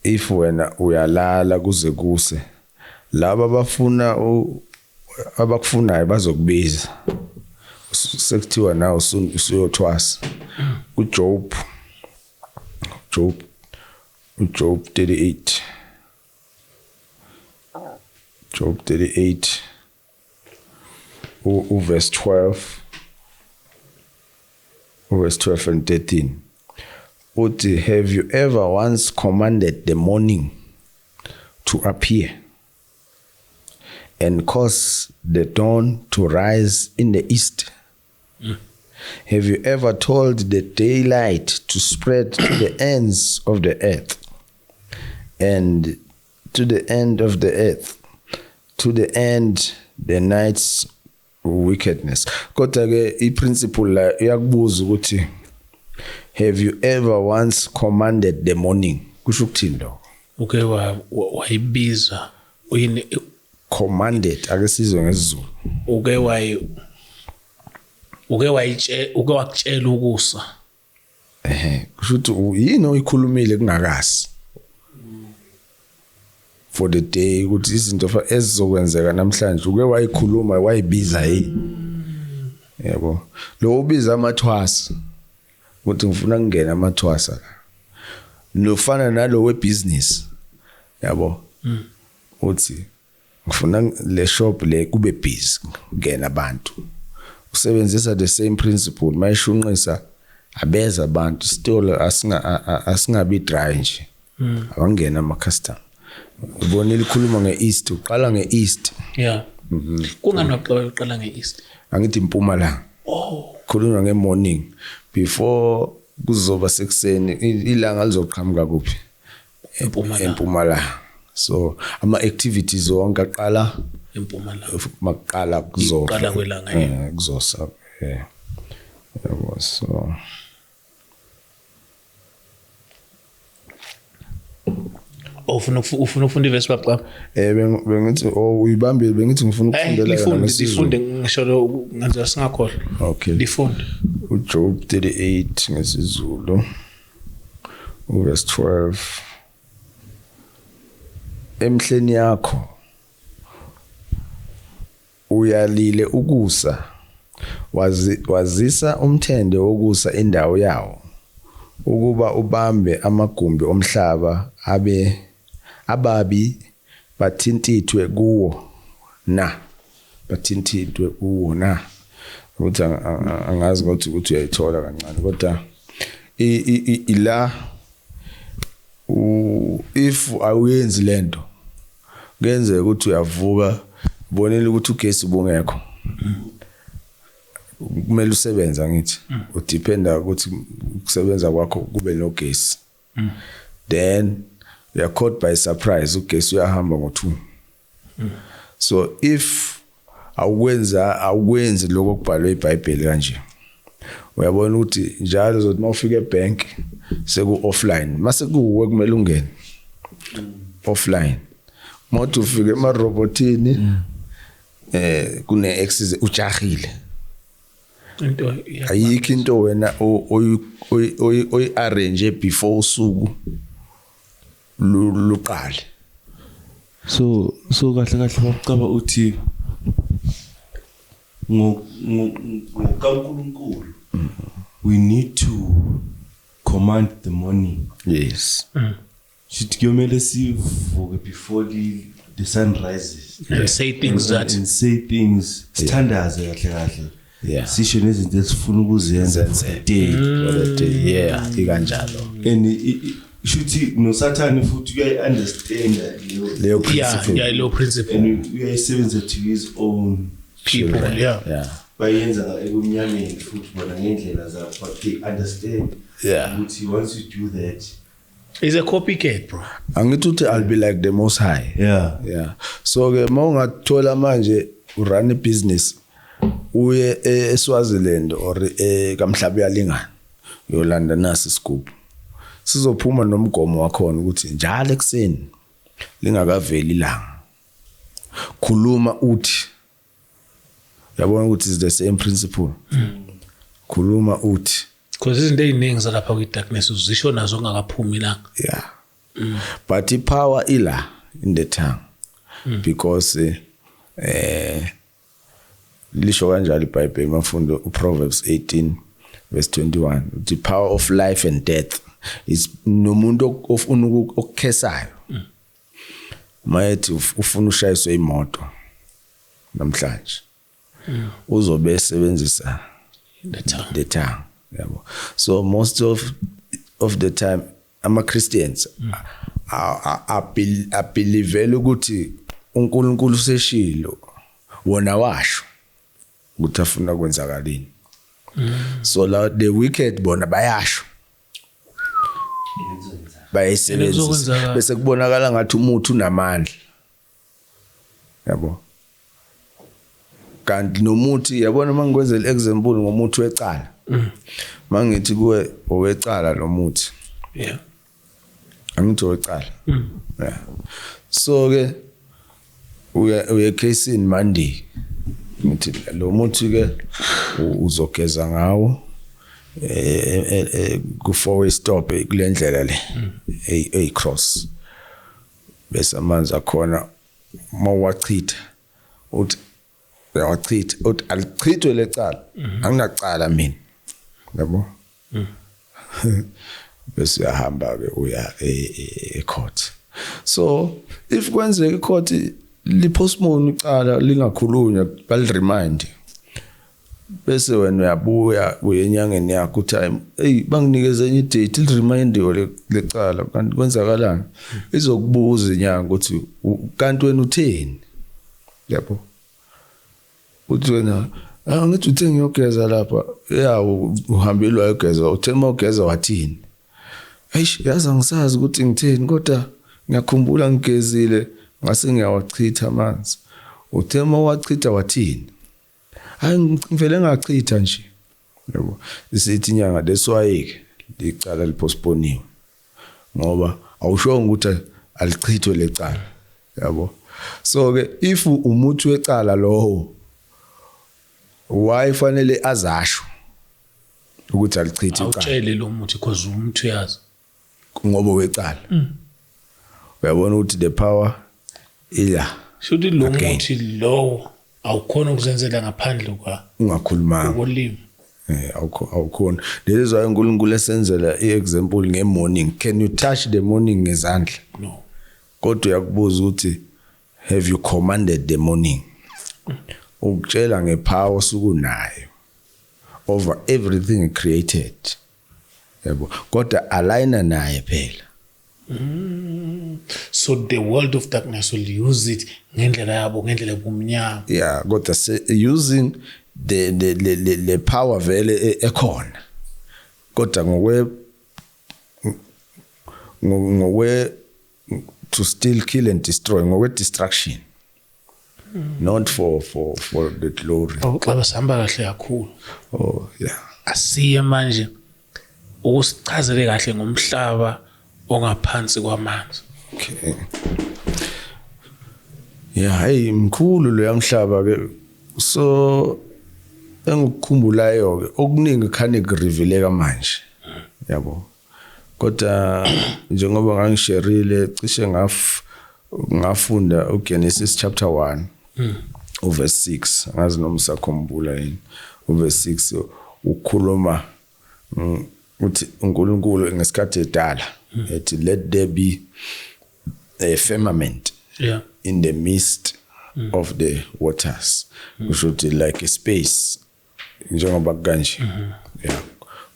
If wena uyalala kuze kuse, laba abafuna abakufunayo bazokubiza, sekuthiwa nawe usuyothwasa. uJob, Job, uJob 38, Job 38 uverse 12, verse 12 and 13 uthi, "Have you ever once commanded the morning to appear and cause the dawn to rise in the east? Have you ever told the daylight to spread to the ends of the earth and to the end of the earth, to the end the night's wickedness?" Kodwa ke i-principle la iyakubuza ukuthi, "Have you ever once commanded the morning?" Kusho ukuthini lokho? Uke wayibiza uyini? Commanded, ake sizwe ngesiZulu. Uke wayitshe, uke wakutshela ukusa. Ehe, kusho ukuthi yini oyikhulumile kungakasi for the day, ukuthi izinto ezizokwenzeka namhlanje uke wayikhuluma, wayibiza yini, yabo. Lo ubiza amathwasa ukuthi ngifuna kungena amathwasa la, lofana nalo webusiness, yabo, uthi ngifuna le shop le kube busy, kungena abantu, usebenzisa the same principle. Mayishunqisa abeza abantu, isitolo asingabi dry nje, abangena ama customer. Ubonile, ikhuluma ngeeast, uqala ngeeast. Kungani waqala nge-east? Angithi impumalanga. Oh. Khulunywa nge-morning before kuzoba sekuseni, ilanga lizoqhamuka kuphi? Empumalanga. Empumalanga. So ama activities wonke aqala empumalanga. Makuqala kuzofa. Iqala kwelanga. Kuzosa. Yabo, so Ufuna ukufunda ivesi, baba? Bengithi, oh, uyibambile, bengithi ngifuna ukufundela yona ngesiZulu. Lifunde, ngisho lo ngenza singakhohlwa. Okay. Lifunde. uJob 38 ngesiZulu, uverse 12: Emhleni yakho uyalile ukusa, wazisa umthende wokusa indawo yawo, ukuba ubambe amagumbi omhlaba, abe ababi bathintithwe kuwo na, bathintithwe kuwo na. Ukuthi angazi ukuthi uyayithola kancane, kodwa ila if awuyenzi lento, kuyenzeka ukuthi uyavuka ubonile ukuthi ugesi ubungekho, kumele usebenza, ngithi udependa ukuthi ukusebenza kwakho kube nogesi, then you are caught by surprise, ugesi uyahamba ngo2. So if awukwenzi lokho okubhalwe eBhayibheli kanje, uyabona ukuthi njalo uzothi mawufika ebank seku offline, mase kuwe kumele ungene offline, mawuthi ufika emarobotini kune access, ujahile. Into Ayikho into wena oyi arrange before usuku luqale. So kahle kahle bacaba uthi ngokaNkulunkulu we need to command the morning. Yes. Sithi kuyomele sivuke before the sun rises and say things that and say things, sithandaze kahle kahle, sisho nezinto esifuna ukuzenza for the day. For the day, yeah, ikanjalo. And shuthi noSathane futhi uyayi-understanda leyo leyo principle. Yeah, leyo principle. And uyayisebenzisa to his own people, yeah. Bayenza ebumnyameni futhi bona ngendlela zabo, but they understand ukuthi once you do that. It's a copycat, bro. Angithi uthi I'll be like the Most High. Yeah. So ke mawungathola manje urun a business uye eSwaziland or kaMhlaba uyalingana, uyolanda nasi isigubhu, sizophuma nomgomo wakhona ukuthi njalo ekuseni lingakaveli ilanga khuluma uthi, yabona ukuthi is the same principle, khuluma uthi. Because izinto eziningi zalapha kwi darkness uzisho nazo ungakaphumi ilanga. Yeah. But i power ila in the tongue, because lisho kanjalo iBhayibheli mafundo uProverbs 18 verse 21, the power of life and death is nomuntu ofuna ukukhesayo. Mayethi ufuna ushayiswe imoto namhlanje, uzobe esebenzisa the tongue, yabo. So most of the time ama Christians abelieve ukuthi uNkulunkulu useshilo, wona washo ukuthi afuna kwenzakalini. So la the wicked bona bayasho, bayisebenzisa, bese kubonakala ngathi umuthi unamandla, yabo. Kanti nomuthi, yabona mangikwenzela example ngomuthi wecala, mangithi kuwe owecala lo muthi, yeah, angithi owecala, yeah. So ke uye casini Monday, ngithi lo muthi ke uzogeza ngawo ku four way stop kule ndlela le a cross, bese amanzi akhona mawachitha uthi uyawachitha, uthi alichithwe lecala, anginacala mina, yabo. Bese uyahamba ke uya e-court. So if kwenzeka i-court lipostpone icala lingakhulunywa, baliremind, bese wena uyabuya uye enyangeni yakho uthi hey, banginikeze enye idate, liremind lecala, kanti kwenzakalani? Izokubuza inyanga ukuthi kanti wena utheni, yabo. Uthi wena, angithi uthe ngiyogeza lapha. Ya, uhambile wayogeza, uthe uma ugeza wathini? Eish, yazi angisazi ukuthi ngitheni, kodwa ngiyakhumbula ngigezile ngase ngiyawachitha amanzi. Uthe uma wachitha wathini? Hayi, ngivele ngachitha nje. Yabo, isithi inyanga, that's why ke licala lipostponiwe, ngoba awushongo ukuthi alichithwe lecala, yabo. So ke if umuthi wecala lowo, why fanele azasho ukuthi alichithe icala? Awutshele lo muthi, because umuthi uyazi. Ngoba wecala, uyabona ukuthi the power ila. Shuthi lo Again. muthi lowo awukhona ukuzenzela ngaphandle kwa Ungakhulumanga. Kolimi. Awukhona lezwa uNkulunkulu esenzela iexample ngemorning. Can you touch the morning ngezandla? No. Kodwa uyakubuza ukuthi, "Have you commanded the morning?" Ukutshela ngepower osukunayo over everything created, yabo, kodwa aligna naye phela. So the world of darkness will use it ngendlela yabo, ngendlela yobumnyama. Yeah, kodwa using the power vele ekhona, kodwa ngokwe to steal, kill and destroy, ngokwe destruction, not for the glory. Xa sihamba kahle kakhulu. Oh yeah. Asiye manje ukusichazele kahle ngomhlaba ongaphansi kwamanzi. Okay, yeah, hey, mkhulu lo yamhlaba ke. So engikukhumbulayo ke, okuningi khane kurevealeka manje, yabo, kodwa njengoba ngangisharile, cishe ngafunda uGenesis chapter 1 uverse 6. Angazi noma usakhumbula yini uverse 6. Ukhuluma uthi uNkulunkulu ngesikhathi edala ethi, "Let there be a firmament in the midst of the waters." Kusho ukuthi like a space njengoba kanje, yeah,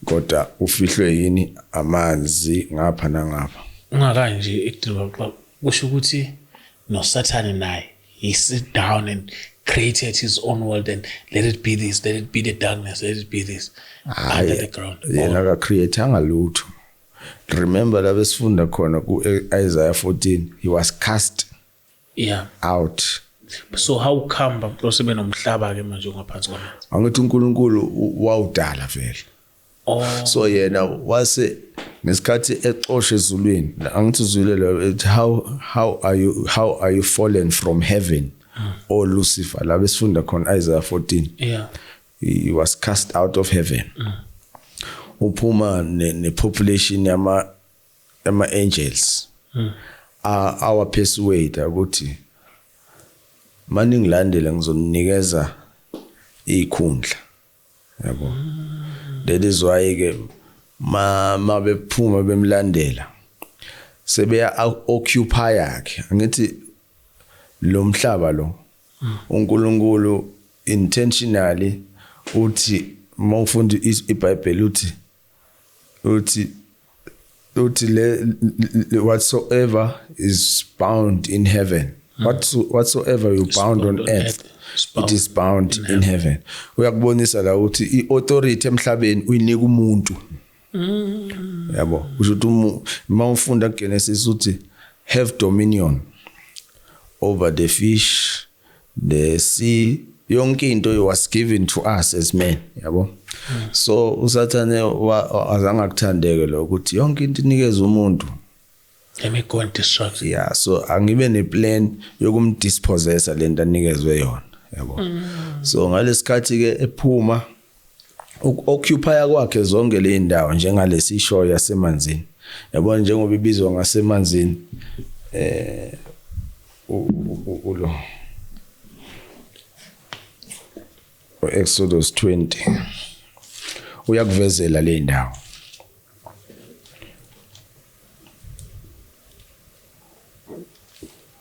kodwa ufihlwe yini? Amanzi ngapha nangapha. Ungakanje ekudilwa, xa kusho ukuthi noSathane naye, he sit down and created his own world and let it be this, let it be the darkness, let it be this under the ground. Yena akacreateanga lutho. Remember la besifunda khona ku-Isaiah 14, he was cast out. So how come basibe nomhlaba ke manje ongaphansi kwamanzi? Angithi uNkulunkulu wawudala vele. Oh. So yena wase ngesikhathi exoshe ezulwini, angithi uzwile lo ethi, How are you fallen from heaven, O Lucifer?" La besifunda khona Isaiah 14. He was cast out of heaven. Uphuma ne population yama angels, our persuade ukuthi maningilandele ngizoninikeza ikhundla, yabo. That is why ke ma bephuma bemlandela sebeya occupy yakhe. Angithi lo mhlaba lo, uNkulunkulu intentionally uthi mawufunda iBhayibheli, uthi le whatsoever is bound in heaven, whatsoever you bound on bound on earth, earth is it bound is bound in heaven. Uyakubonisa la ukuthi iauthority emhlabeni uyinika umuntu, yabo. Kusho ukuthi uma ufunda Genesis uthi have dominion over the fish, the sea, yonke into was given to us as men, yabo. So uSathane azange akuthandeke lo ukuthi yonke into inikeza umuntu. Let me go and destruct. Yeah, so angibe neplan yokumdispossessa lento anikezwe yona, yabo. So ngalesikhathi ke ephuma ukoccupy kwakhe zonke le ndawo njengalesisho yasemanzini, yabona, njengoba ibizwa ngasemanzini, ulo Exodus 20 uyakuvezela le ndawo.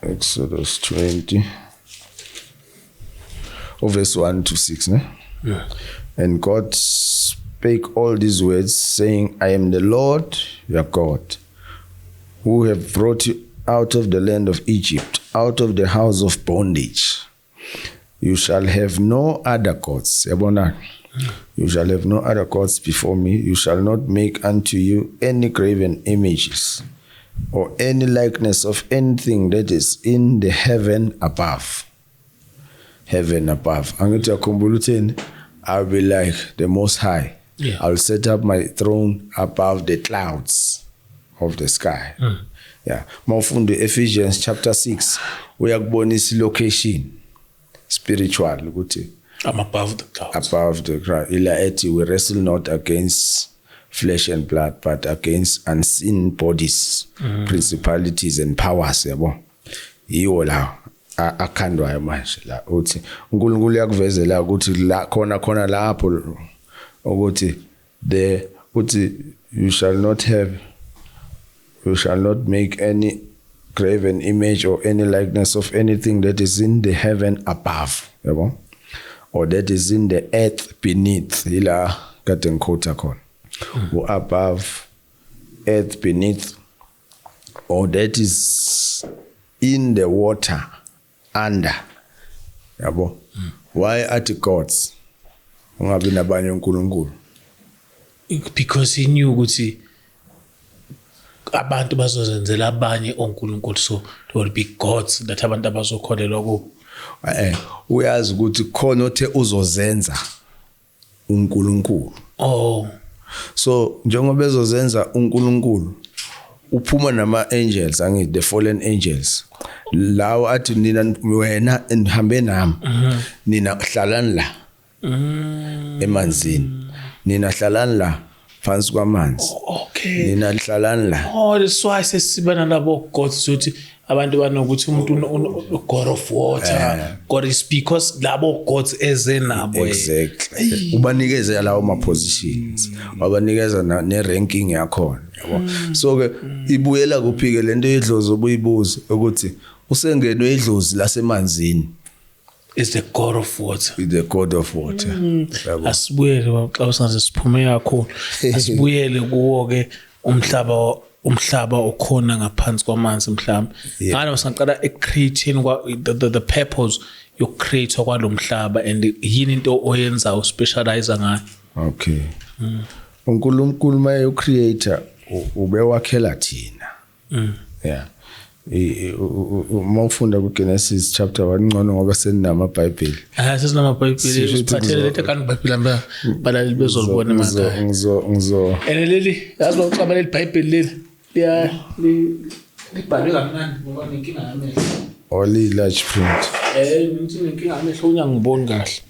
Exodus 20 verse 1 to 6, ne? Yeah. And God spake all these words, saying, "I am the Lord your God, who have brought you out of the land of Egypt, out of the house of bondage." You shall have no other gods. Yabona? You shall have no other gods before me. You shall not make unto you any graven images or any likeness of anything that is in the heaven above. Heaven above. Angithi uyakhumbula uthini? I'll be like the Most High. Yeah. I'll set up my throne above the clouds of the sky. Yeah. Mawufunda Ephesians chapter 6 uyakubonisa location spiritual ukuthi I'm above the clouds. Above the crowd. Ila ethi we wrestle not against flesh and blood but against unseen bodies, principalities and powers, yabo. Yiwo la akhandwayo manje la uthi uNkulunkulu uyakuvezela ukuthi la khona khona lapho ukuthi the uthi you shall not have, you shall not make any graven image or any likeness of anything that is in the heaven above, yabo, or that is in the earth beneath. Ila kade ngikhotha khona above, earth beneath, or that is in the water under, yabo. Why athi gods ungabi nabanye uNkulunkulu? Because he knew ukuthi abantu bazozenzela abanye onkulunkulu, so there will be gods that abantu abazokholelwa kubo. Uyazi ukuthi khona othe uzozenza uNkulunkulu. Oh. So njengoba ezozenza uNkulunkulu uphuma nama angels, angithi the fallen angels lawo athi nina wena nihambe nami, nina hlalani la emanzini, nina hlalani la phansi kwamanzi. Okay. Nina hlalani la. Oh, that's why sesiba nalabo gods ukuthi abantu banokuthi umuntu god of water, God is because labo gods ezenabo. Exactly. Ubanikeze lawo ma positions, wabanikeza ne ranking yakhona, yabo. So ke ibuyela kuphi ke lento yedlozi obuyibuza ukuthi usengenwe idlozi lasemanzini. Is the god of water. Is the god of water. Asibuyele xa usanze siphume kakhulu. Asibuyele kuwo ke umhlaba okhona ngaphansi kwamanzi mhlawumbe. Ngalo singaqala ecreating kwa the purpose yokucreate kwalomhlaba and yini into oyenza uspecialize ngayo. Okay. uNkulunkulu maye ucreator ubewakhela thina. Yeah. Uma ufunda kuGenesis chapter 1 ngcono ngoba seninamabhayibheli. Sesinamabhayibheli, siphathele lethe kanti ibhayibheli lami balaleli bezolibona emakhaya. Ngizo And leli yazi bawucaba leli bhayibheli leli liya libhalwe kamnandi ngoba nenkinga yamehlo. Oli large print. Ngithi nenkinga yamehlo uyangiboni kahle.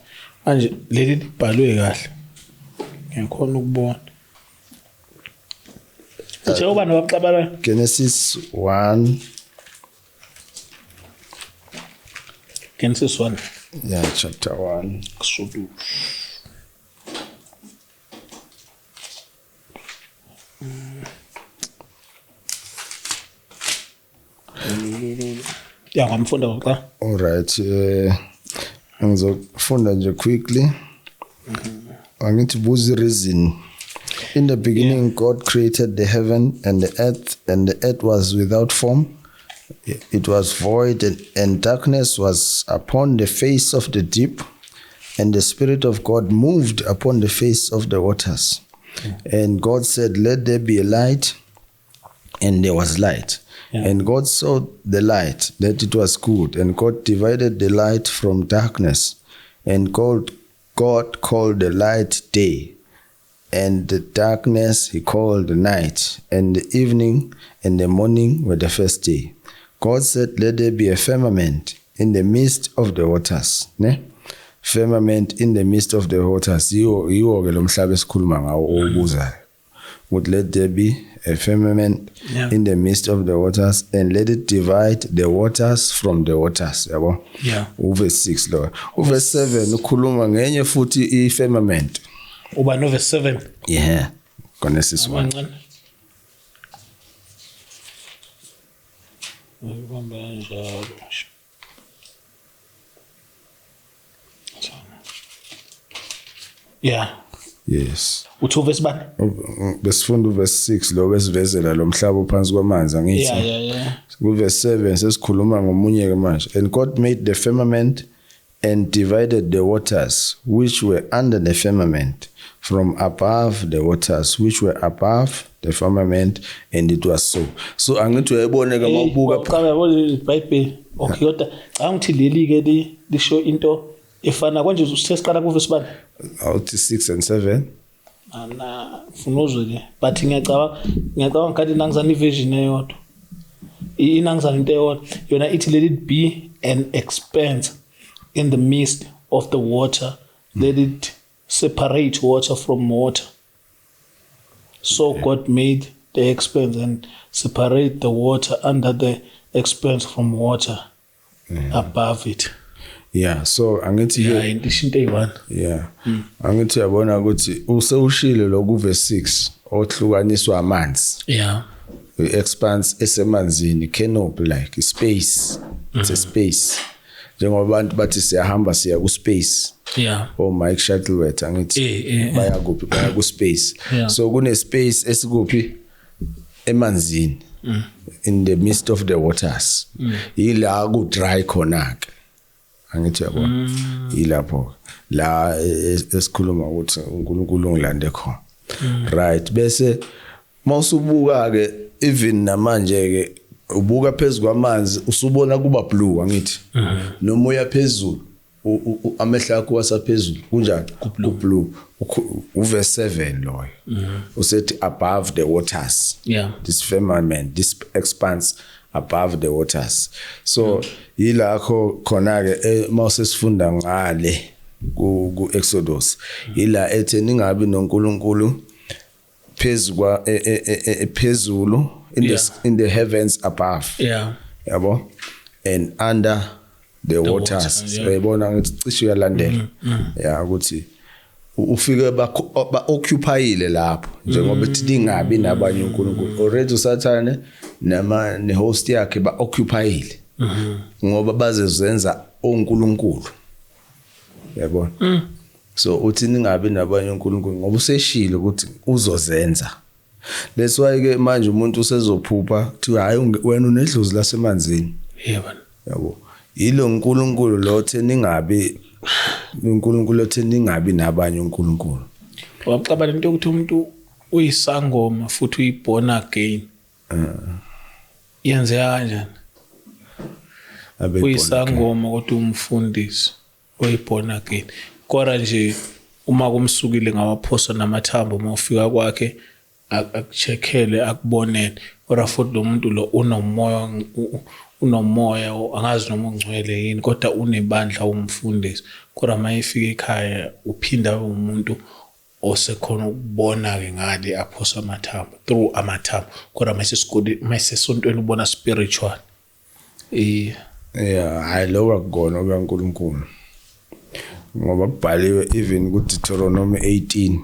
Manje leli libhalwe kahle. Ngiyakhona ukubona. Njengoba nabaqabala Genesis 1. Genesis 1. Yeah, chapter 1. Exodus. Yeah, ngamfunda ngoxa. All right. Ngizofunda nje quickly. Angithi buzi reason. In the beginning, God created the heaven and the earth was without form. It was void, and darkness was upon the face of the deep, and the Spirit of God moved upon the face of the waters. And God said, let there be a light, and there was light. Yeah. And God saw the light, that it was good, and God divided the light from darkness. And God called the light day, and the darkness he called the night, and the evening and the morning were the first day. God said, let there be a firmament in the midst of the waters. Ne? Firmament in the midst of the waters. Yiwo ke lo mhlaba esikhuluma ngawo obuzayo. Would let there be a firmament in the midst of the waters, and let it divide the waters from the waters. Yabo? Yeah. Uverse 6 lo. Uverse 7 ukhuluma ngenye futhi i-firmament. Uba no verse 7. Yeah. Genesis 1. Yeah. Yes. Uthu verse bani? Besifunda uverse 6 lo besivezela lo mhlaba phansi kwamanzi angithi. Yeah. Ku verse 7 sesikhuluma ngomunye ke manje. And God made the firmament And divided the waters which were under the firmament from above the waters which were above the firmament, and it was so. So angithi uyayibona ke mawubuka. Cha, yabo, iBhayibheli, okay, kodwa cha, ngithi leli ke lisho into efana konje. Usithe siqala kuvesi bani? Awuthi 6 and 7. Ana funa uzwe ke, but ngiyacabanga ngathi nangizana iversion eyodwa, inangizana into eyodwa. Yona ithi, "Let it be an expanse in the midst of the water, let it separate water from water. So God made the expanse and separate the water under the expanse from water above it." Yeah, so angithi Yeah, into isho into eyi-one. Yeah, angithi uyabona ukuthi usewushilo lokhu verse 6 ohlukaniswa amanzi, i-expanse esemanzini, canopy, like space, it's a space, njengoba abantu bathi siyahamba siya ku space, o Mike Shuttleworth, angithi? Eh. Baya kuphi? Baya ku space. So kune space esikuphi? Emanzini, in the midst of the waters, ila ku dry khona ke, angithi uyabona? Yilapho la esikhuluma ukuthi uNkulunkulu ungilande khona, right? Bese mawusubuka ke, even namanje ke, ubuka phezulu kwamanzi, usubona kuba blue, angithi? Noma uya phezulu, amehlo akho wasaphezulu kunjani? Ku blue. Uverse 7 loyo usethi above the waters, this firmament, this expanse above the waters. So yilakho khona ke mawusesifunda ngale ku Exodus, ila ethe ningabi noNkulunkulu phezulu phezulu in the in the heavens above, yabo, and under the waters. Water, yeah. Uyayibona ngithi cishe uyalandela ya ukuthi ufike ba occupyile lapho, njengoba ethi ningabi nabanye uNkulunkulu. Already uSathane nama nehost yakhe ba occupyile ngoba bazezenza oNkulunkulu, yabona? So uthi ningabi nabanye uNkulunkulu ngoba useshilo ukuthi uzozenza. That's why ke manje umuntu usezophupha kuthiwa hayi, wena unedlozi lasemanzini. Yebo. Yabo, yilo uNkulunkulu lo othe ningabi, uNkulunkulu othe ningabi nabanye uNkulunkulu. Wacabanga into yokuthi umuntu uyisangoma futhi uyi-born again, yenzeka kanjani? Abe born again. Uyisangoma kodwa umfundisi oyi-born again, kodwa nje uma kumsukile ngawaphosa namathambo, uma ufika kwakhe akucheckele, akubonele, kodwa futhi lo muntu lo unomoya, unomoya, angazi noma ungcwele yini, kodwa unebandla, umfundisi, kodwa uma efika ekhaya uphinda abe umuntu osekhona ukubona-ke ngale, aphosa amathambo through amathambo, kodwa mayesesikole, mayesesontweni ubona spiritual, eh. Yeah, hayi, lokho akukona okaNkulunkulu ngoba kubhaliwe even ku Deuteronomy 18.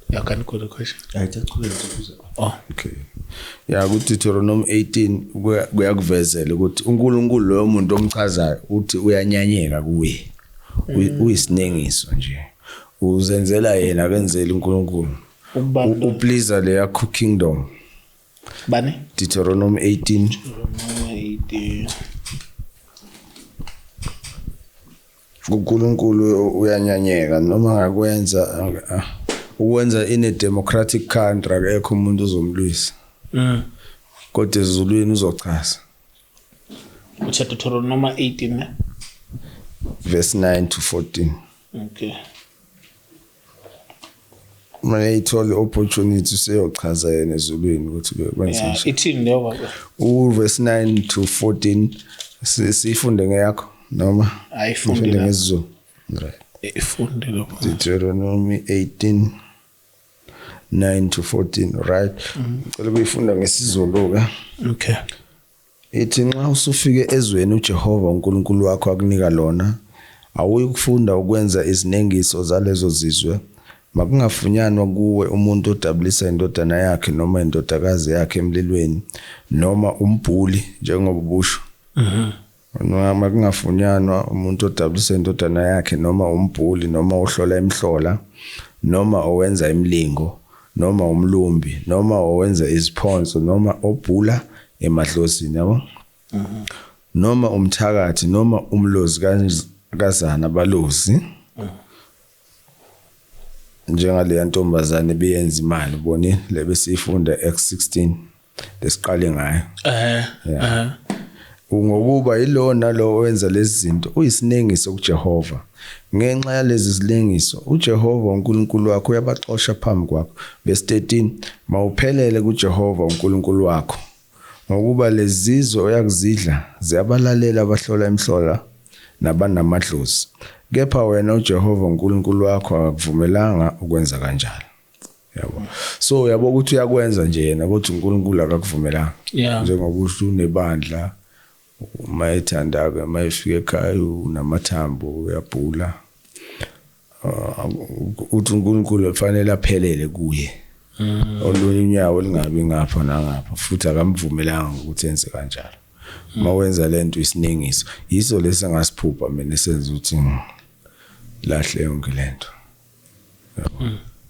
Yeah, can you go the question? Hayi, chaqhubeka nje. Oh. Okay, ya, ku Deuteronomy 18 kuyakuvezela ukuthi uNkulunkulu loyo muntu omchazayo uthi uyanyanyeka kuye. Uyisinengiso nje, uzenzela yena, akenzeli uNkulunkulu. Ubani lo? Uplease leya kingdom. Bani? Deuteronomy 18. Deuteronomy 18. uNkulunkulu uyanyanyeka noma ngakwenza ukwenza in a democratic country, akekho umuntu ozomlwisa, kodwa ezulwini uzochaza. Uthe Deuteronomy 18, ne? Verse 9 to 14. Okay. Uma eyithola opportunity useyochaza yena ezulwini ukuthi kwenze nje. Ithini leyo, baba? U verse 9 to 14, sifunde ngeyakho noma Ayifunde Ngifunde la. ngesiZulu, right? Ifunde lapho. Deuteronomy 18 9 to 14, right? Ngicela ukuyifunda ngesiZulu ke. Okay. Ithi, nxa usufike ezweni uJehova uNkulunkulu wakho akunika lona, awuyi kufunda ukwenza izinengiso zalezo zizwe. Makungafunyanwa kuwe umuntu odabulisa indodana yakhe noma indodakazi yakhe emlilweni, noma umbhuli njengoba ubusho. Noma kungafunyanwa umuntu odabulisa indodana yakhe noma umbhuli noma ohlola imihlola noma owenza imilingo noma umlumbi noma owenza iziphonso noma obhula emadlozini, yabo, noma umthakathi noma umlozi. Kazana balozi njengaleya ntombazane ebiyenza imali, ubonile le besiyifunda X16 lesiqale ngayo. Ngokuba yilona lo owenza lezi zinto uyisinengiso kuJehova. Ngenxa yalezi zilengiso uJehova uNkulunkulu wakho uyabaxosha phambi kwakho. Verse 13, mawuphelele kuJehova uNkulunkulu wakho, ngokuba lezizwe oyakuzidla ziyabalalela abahlola imihlola nabanamadlozi, kepha wena uJehova uNkulunkulu wakho akakuvumelanga ukwenza kanjalo. Yabo, so yabo ukuthi uyakwenza nje yena, kodwa uNkulunkulu akakuvumelanga. Njengoba usho unebandla, uma ethanda ke, uma efika ekhaya unamathambo, uyabhula. Uthi uNkulunkulu kufanele aphelele kuye, olunye unyawo lingabi ngapha nangapha, futhi akamvumelanga ukuthi enze kanjalo. Uma wenza lento isiningiso, yiso lesi engasiphupha mina esenza ukuthi lahle yonke lento.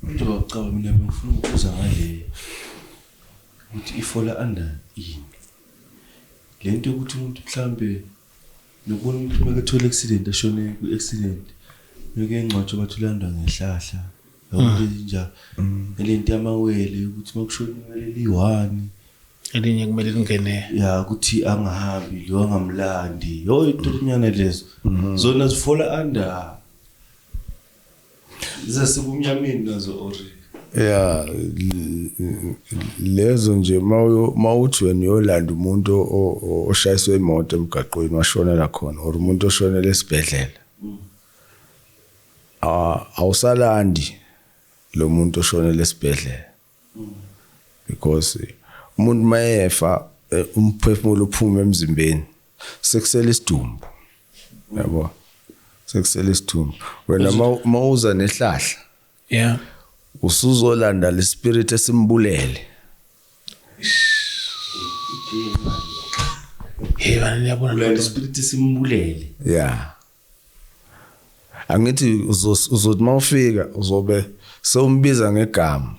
Manje wacaba, mina bengifuna ukubuza ngale ukuthi i-fall-a under ini lento yokuthi umuntu mhlambe nokubona umuntu uma kethola accident, ashone kwi-accident, beke ngcwatshwa, bathi ulandwa ngehlahla, yabo, into ezinjalo, nalento yamawele ukuthi uma kushona iwele liyi-one, elinye kumele lingene. Ya, ukuthi angahambi lo angamlandi, yo intonyana lezo zona zi-fall-a under zasebumnyameni nazo or? Ya, lezo nje mawuthi wena uyolanda umuntu oshayiswe imoto emgaqweni washonela khona, or umuntu oshonele esibhedlela, ah, awusalandi lo muntu oshonele esibhedlela, because umuntu mayefa, umphefumulo uphuma emzimbeni, sekusela isidumbu, yabo, sekusela isidumbu. Wena mawuza nehlahla, usuzolanda le spirit esimbulele. Hey bana, niyabona. Ulanda spirit simbulele? Yeah, angithi uzothi mawufika uzobe sewumbiza ngegama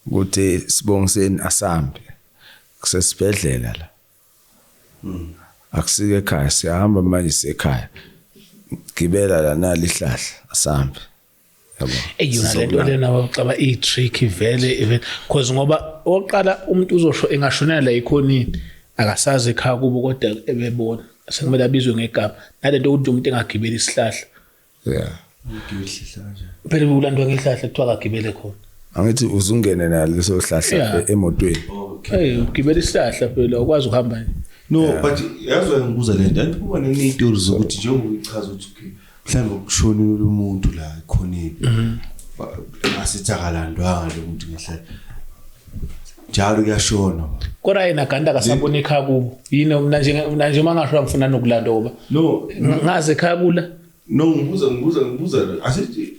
ukuthi sibongiseni, asambe, kusesibhedlela la, akusike ekhaya, siyahamba manje, sisekhaya, gibela la, nali ihlahla, asambe, yabo. Ey, yona lento lena waxaba i-trick vele even, cause ngoba oqala umuntu uzosho engashonela la ikhonini, akasazi ekhaya kubo, kodwa ebebona sekumele abizwe ngegama, nalento ukuthi umuntu engagibeli isihlahla. Ugibela isihlahla kanjani? Phela ulandwa ngehlahla, kuthiwa akagibele khona. Angithi uzungene nalo leso sihlahla emotweni. Okay. Hey, ugibela isihlahla phela, ukwazi ukuhamba nje. No, but yazi ngibuza lento, anti kuba ney'tori zokuthi njengoba uyichaza ukuthi okay, mhlawumbe kushonile umuntu la ekhoneni, asithi akalandwanga lo muntu ngehlahla, njalo kuyashona. Kodwa yena kanti akasabona ekhaya kubo yini? Mina nje uma ngasho ngifuna nokulanda ngoba No. ngazi ekhaya kula. No, ngibuza asithi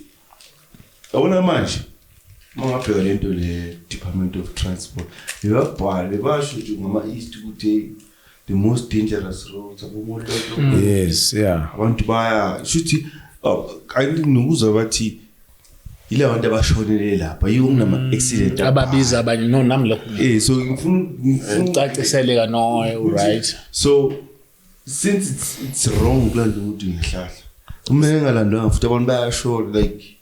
yabona manje uma ngabheka lento le Department of Transport, bebabhale basho nje ngama-east ukuthi hey, the most dangerous roads aboMoloto. Yes, yeah. Abantu baya shuthi, kanti nokuzwa bathi yila bantu abashonele lapha, yiwo kunama-accident. Ababiza abanye, no, nami lokho. So ngifuna ucaciseleka, no, right. So since it's wrong kulanda umuntu ngehlahla, kumele engalandwanga, futhi abantu bayashona like.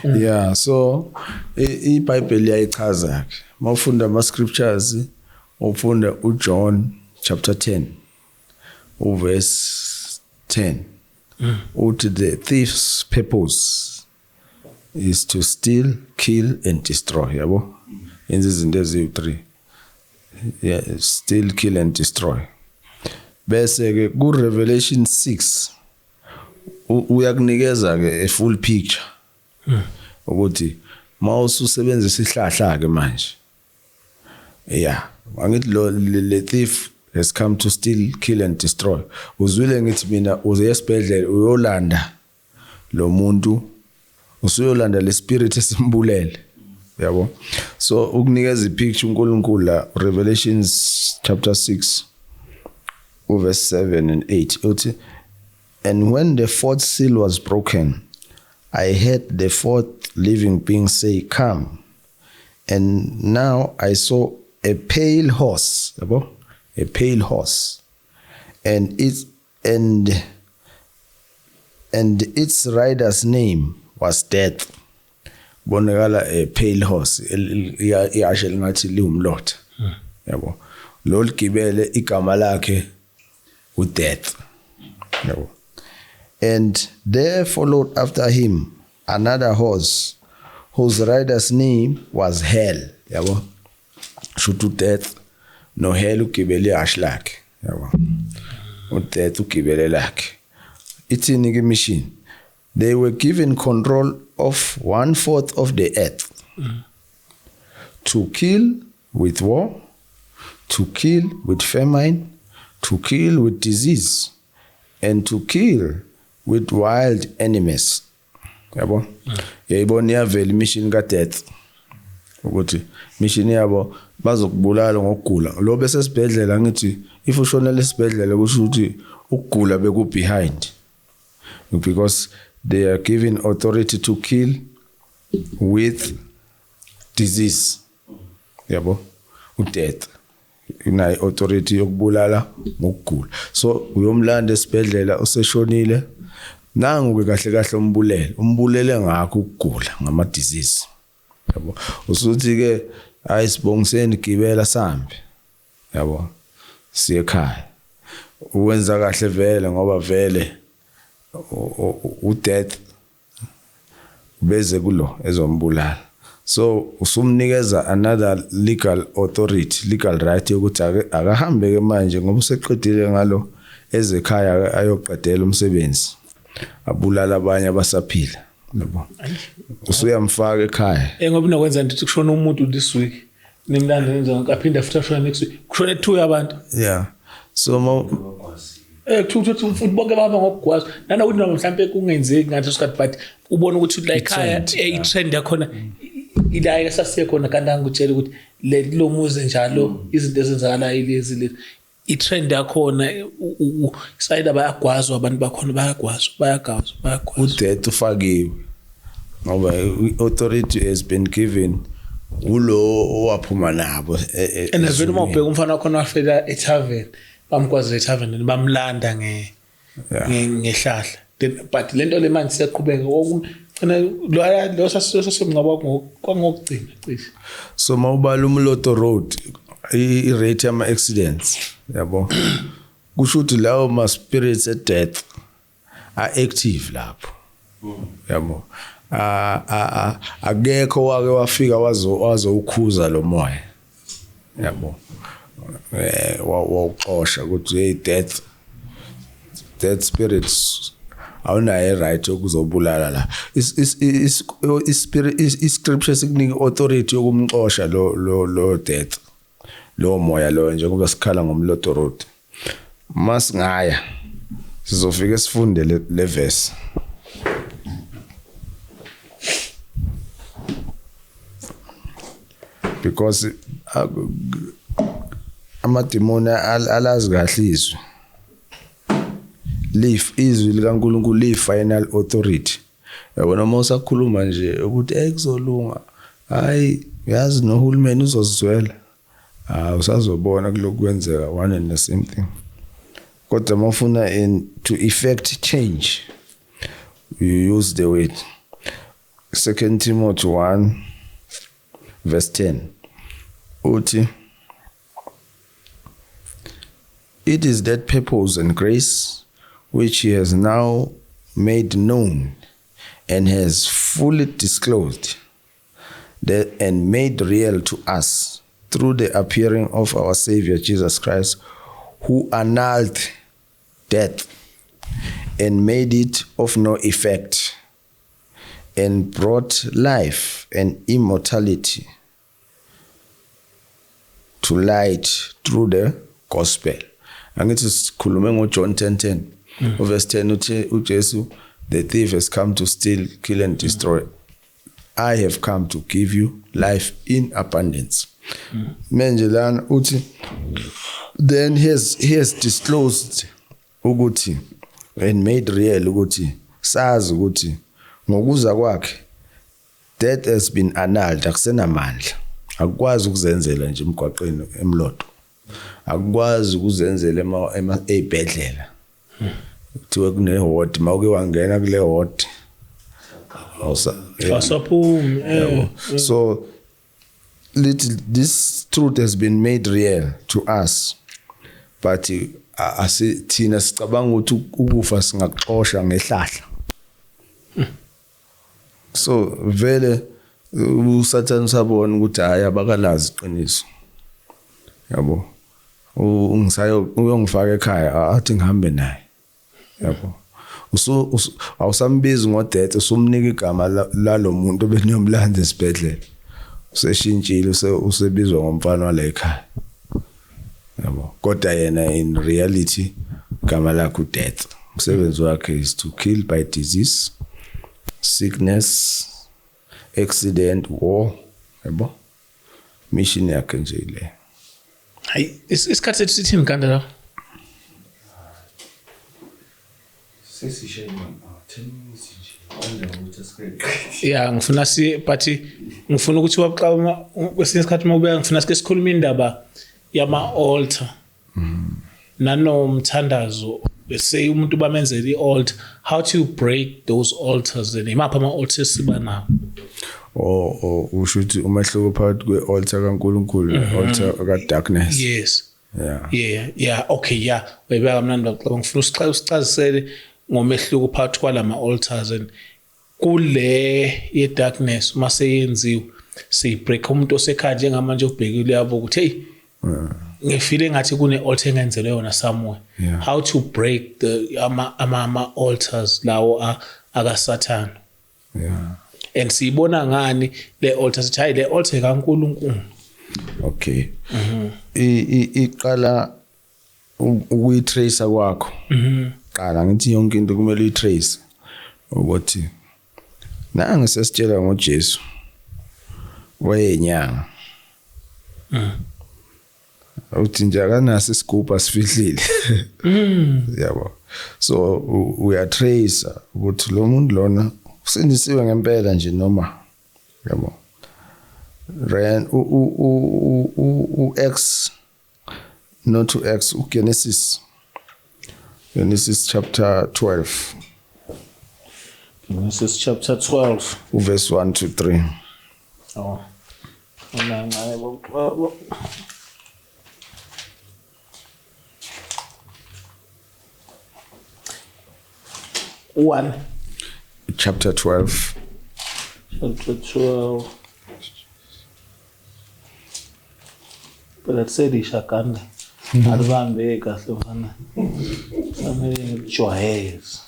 Yeah, so iBhayibheli liyayichaza ke. Mawufunda ama scriptures, ufunda uJohn chapter 10 uverse 10, uthi the thief's purpose is to steal, kill and destroy, yabo, yenza izinto eziyi-3, yeah, steal, kill and destroy. Bese ke ku Revelation 6 uyakunikeza ke a full picture ukuthi mawususebenzisa isihlahla ke manje, yeah, angithi lo le thief has come to steal, kill and destroy. Uzwile ngithi mina uze esibhedlela uyolanda lo muntu, usuyolanda le spirit esimbulele, yabo. So ukunikeza ipicture uNkulunkulu la, Revelations chapter 6 verse 7 and 8, uthi, "And when the fourth seal was broken, I heard the fourth living being say, 'Come.' And now I saw a pale horse," yabo, a pale horse, and it and And its rider's name was Death. Bonakala a pale horse, ihashe lingathi liwumlotha. Yabo. Lo ligibele igama lakhe uDeath. Yabo. And there followed after him another horse whose rider's name was Hell. Yabo. Shuthi uDeath no Hell ugibele ihashe lakhe. Yabo. uDeath ugibele lakhe. Ithini ke mission? They were given control of 1/4 of the earth, to kill with war, to kill with famine, to kill with disease, and to kill with wild enemies. Yabo? Yayibona iyavela mission ka death. Ukuthi mission yabo bazokubulala ngokugula. Lo bese sibhedlela ngithi if ushonela esibhedlela kusho ukuthi ukugula beku behind. Because they are given authority to kill with disease. Yabo? Udeath. Unayo authority yokubulala ngokugula. So uyomlanda esibhedlela useshonile. Nangu ke kahle kahle umbulele. Umbulele ngakho ukugula ngama disease. Yabo? Usuthi ke ayisibongiseni gibela sambe. Yabo? Siye ekhaya. Uwenza kahle vele ngoba vele udeath beze kulo ezombulala. So usumnikeza another legal authority, legal right yokuthi akahambe ke manje ngoba useqedile ngalo ezekhaya ayoqedela umsebenzi abulala abanye abasaphila. Yabo. Usuyamfaka ekhaya. Ngoba unokwenza nje kushona umuntu this week nimlanda nenza aphinda futhi ashona next week kushone 2 abantu. Yeah. So futhi bonke bahamba ngokugwaza nanokuthi noma mhlambe kungenzeki ngathi sikhathi but ubona ukuthi la ekhaya i-trend yakhona ila esasiye khona kanti angikutshela ukuthi le lomuzi njalo izinto ezenzakalayo lezi lezi i-trend yakhona sayida bayagwazwa abantu bakhona bayagwazwa bayagwazwa. Udeath ufakiwe ngoba authority has been given ulo owaphuma nabo. And vele uma ubheka umfana wakhona wafela etavern bamgwaza etavern bamlanda ngehlahla. Then but lento le manje siyaqhubeka okugcina lo sasemngcwabo kwangokugcina cishe. So mawubala uMloto Road i rate yama accidents yabo kusho ukuthi lawo ma spirits at death are active lapho. Yabo. Akekho wake wafika wazowukhuza lo moya. Yabo. Wawuxosha ukuthi hey death spirits awunayo right yokuzobulala la. Is scripture sikunika authority yokumxosha lo death lo moya lo njengoba sikhala ngoMloto Road. Masingaya sizofika sifunde le verse. Because amadimoni alazi kahle izwi. Live izwi likaNkulunkulu li final authority. Yabona uma usakhuluma nje ukuthi kuzolunga, hayi yazi nohulumeni uzozizwela. Usazobona kulokhu kwenzeka one and the same thing. Kodwa mawufuna to effect change you use the word. 2 Timothy 1 verse 10 uthi it is that purpose and grace which he has now made known and has fully disclosed that and made real to us through the appearing of our Savior Jesus Christ, who annulled death and made it of no effect and brought life and immortality to light through the gospel. Angithi sikhulume ngoJohn 10:10. Verse 10 uthi uJesu, the thief has come to steal, kill and destroy. I have come to give you life in abundance. Manje lana uthi then he has disclosed ukuthi and made real ukuthi sazi ukuthi ngokuza kwakhe death has been annulled, akusenamandla, akukwazi ukuzenzela nje emgwaqeni eMloto, akukwazi ukuzenzela ezibhedlela. Kuthiwe kune ward, mawuke wangena kule ward awusaphumi. So little this truth has been made real to us, but thina sicabanga ukuthi ukufa singakuxosha ngehlahla. So vele uSathane usabona ukuthi hayi, abakalazi iqiniso, yabo, ungisayo uyongifaka ekhaya, athi ngihambe naye, yabo. Usu awusambizi ngodeath, usumnika igama lalo muntu obeniyomlanda esibhedlela. Useshintshile, usebizwa ngomfana wala ekhaya, yabo. Kodwa yena in reality igama lakhe udeath. Umsebenzi wakhe is to kill by disease, sickness, accident, war, yabo. Mission yakhe nje le. Hayi, isikhathi sethu sithini kanda la? Sesishaye 10 minutes nje. Kanje ukuthi asikeqe. Yeah, ngifuna si but ngifuna ukuthi waqala kwesinye isikhathi mawubeka, ngifuna sike sikhulume indaba yama altar. Nanomthandazo, say umuntu bamenzela i-altar, how to break those altars, and imaphi ama-altars siba nawo? O usho ukuthi umehluko phakathi kwe-altar kaNkulunkulu ne-altar ka-darkness? Yes. Yeah. Yeah, okay, yeah, uyibeka kamnandi baba. Ngifuna usichazisele ngomehluko phakathi kwalama altars and kule ye-darkness, uma seyenziwe siyibreak umuntu osekhaya njengamanje ubhekile, uyabo, ukuthi hey, ngifile ngathi kune-altar engenzelwe yona somewhere. How to break the ama altars lawo akasathana? And siyibona ngani le altar, sithi hayi, le altar kaNkulunkulu? Okay, iqala ukuyitrace kwakho. Qala ngithi yonke into kumele uyitrace, ukuthi nangi sesitshela ngoJesu wayenyanga, uthi nje akanaso isigubhu asifihlile, yabo. So uyatrace ukuthi lo muntu lona usindisiwe ngempela nje noma, yabo. Ren u u u u u X, not to X, uGenesis, Genesis chapter 12. Genesis chapter 12. Uverse 1 to 3. Oh. Ona ngaye. One. Chapter 12. Chapter 12. Phela kuselisha kanda. Alibambe kahle mfana. Fanele ngijwayeze.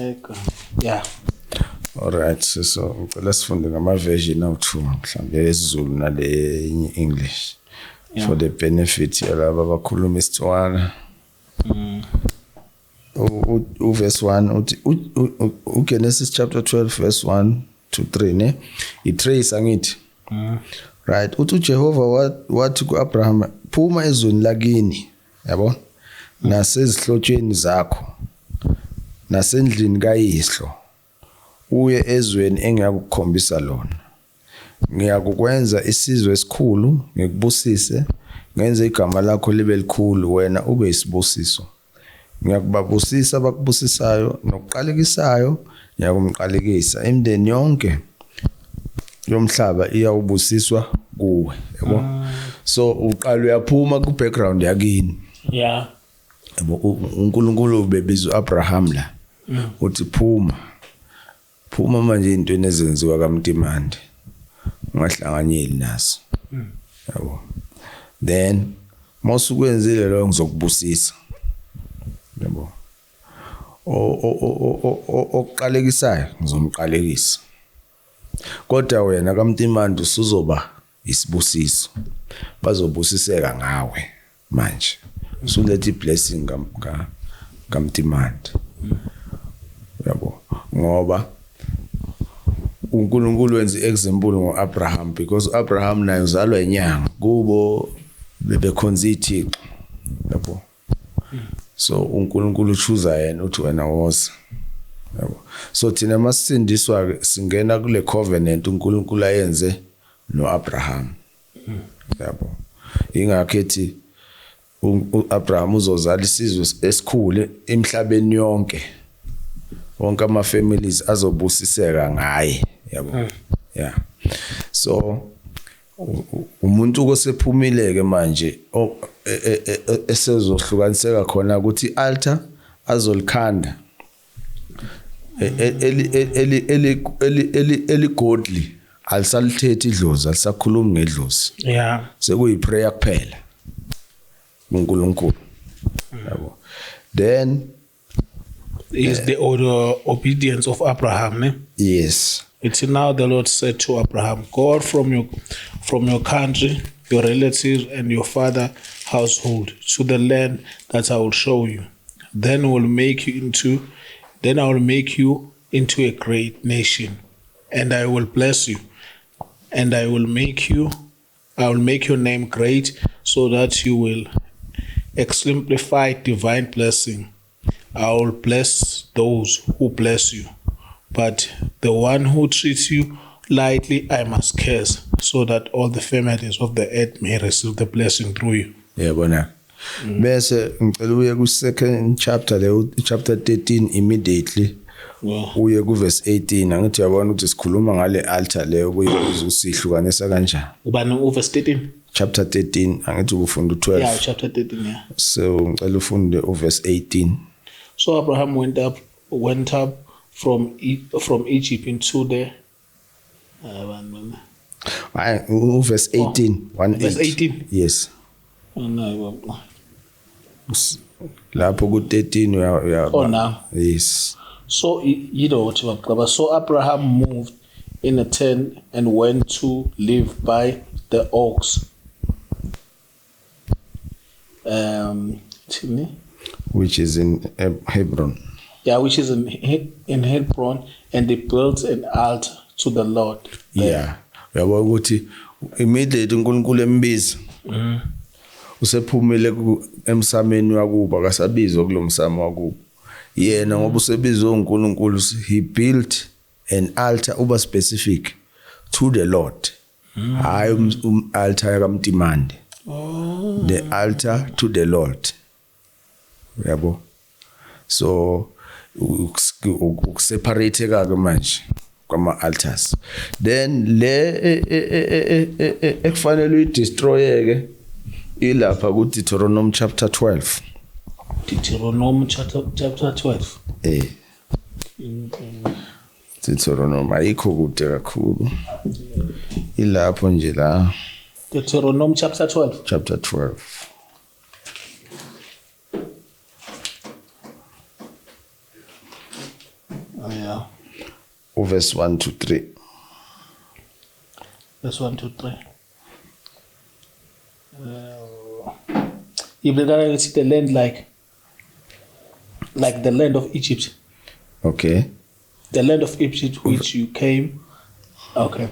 Eka. Yeah. Alright, so ngicela sifunde ngama version awu2, mhlambe esiZulu nale English, for the benefit yalaba abakhuluma isiTswana. Uverse 1 uthi, uGenesis chapter 12 verse 1 to 3, ne itrace angithi? Right, uthi uJehova wathi kuAbraham, phuma ezweni lakini, yabo, nasezihlotsheni zakho, nasendlini kayihlo, uye ezweni engiyakukhombisa lona. Ngiyakukwenza isizwe esikhulu, ngikubusise, ngenze igama lakho libe likhulu, wena ube isibusiso. Ngiyakubabusisa abakubusisayo, nokuqalekisayo ngiyakumqalekisa. Imindeni yonke yomhlaba iyawubusiswa kuwe, yabo. So uqala uyaphuma ku background yakini. Yabo, uNkulunkulu ubebiza uAbraham la, uthi phuma, phuma manje intweni ezenziwa kaMntimande, ungahlanganyeli naso, yabo. Then mawusukwenzile lo, ngizokubusisa, yabo. O okuqalekisayo ngizomqalekisa, kodwa wena kaMntimande usuzoba isibusiso, bazobusiseka ngawe. Manje usuletha iblessing kaMntimande, yabo, ngoba uNkulunkulu wenza iexample ngoAbraham, because uAbraham naye uzalwa inyanga, kubo bebekhonza ithixo, yabo. So uNkulunkulu uchoose yena, uthi wena woza, yabo. So thina masisindiswa ke singena kule covenant uNkulunkulu ayenze noAbraham, yabo. Ingakho ethi uAbraham uzozala isizwe esikhulu emhlabeni yonke, wonke ama families azobusiseka ngaye, yabo. Yeah, so umuntu kosephumile ke manje esezohlukaniseka khona ukuthi altar azolikhanda eli godly, alisalithethi idlozi, alisakhulumi ngedlozi. Sekuyi prayer kuphela kuNkulunkulu, yabo. Then is the order obedience of Abraham, ne? Yes. It's now the Lord said to Abraham, go out from your country, your relatives, and your father household to the land that I will show you. Then I will make you into a great nation, and I will bless you, and I will make your name great, so that you will exemplify divine blessing. I will bless those who bless you, but the one who treats you lightly I must curse, so that all the families of the earth may receive the blessing through you. Yabona. Bese ngicela uye ku second chapter le, chapter 13 immediately. Uye ku verse 18. Angithi uyabona ukuthi sikhuluma ngale altar leyo kuyizusihlukanisa kanjani. Ubani u verse 13? Chapter 13, angithi ufunda u12. Yeah, chapter 13, yeah. So ngicela ufunde u verse 18. So Abraham went up from Egypt into the verse 18, 1 verse 18. Yes. No. Lapho ku 13 uya. Oh, now. Yes. So you know what, so Abraham moved in a tent and went to live by the ox. Which is in Hebron. Yeah, which is in Hebron, and they built an altar to the Lord there. Yeah. Uyabona ukuthi immediately uNkulunkulu embiza. Usephumile emsameni wakubo, akasabizwa kulomsamo wakubo. Yena ngoba usebizwe uNkulunkulu, he built an altar uba specific to the Lord. Hayi altar kaMtimande. The altar to the Lord. Yabo. So ukuseparate ke manje kwama altars. Then le ekufanele uyidestroy ke ilapha ku Deuteronomy chapter 12. Deuteronomy chapter 12. Deuteronomy ayikho kude kakhulu. Ilapho nje la. Deuteronomy chapter 12. Chapter 12. Oh, yeah. Verse 1 to 3. Verse 1 to 3. If they see the land like the land of Egypt. Okay. The land of Egypt which you came. Okay.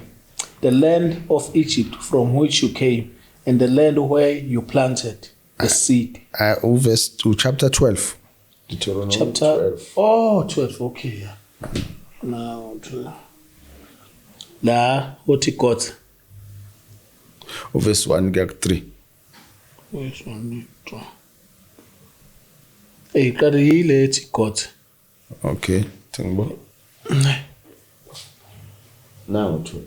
The land of Egypt from which you came, and the land where you planted the seed. Verse 2, chapter 12. Deuteronomy chapter 12. Oh, 12. Okay. Yeah. Now, la what he got. Verse 1 to 3. Verse 1 to 3. Hey, got got. Okay, thank Now 12.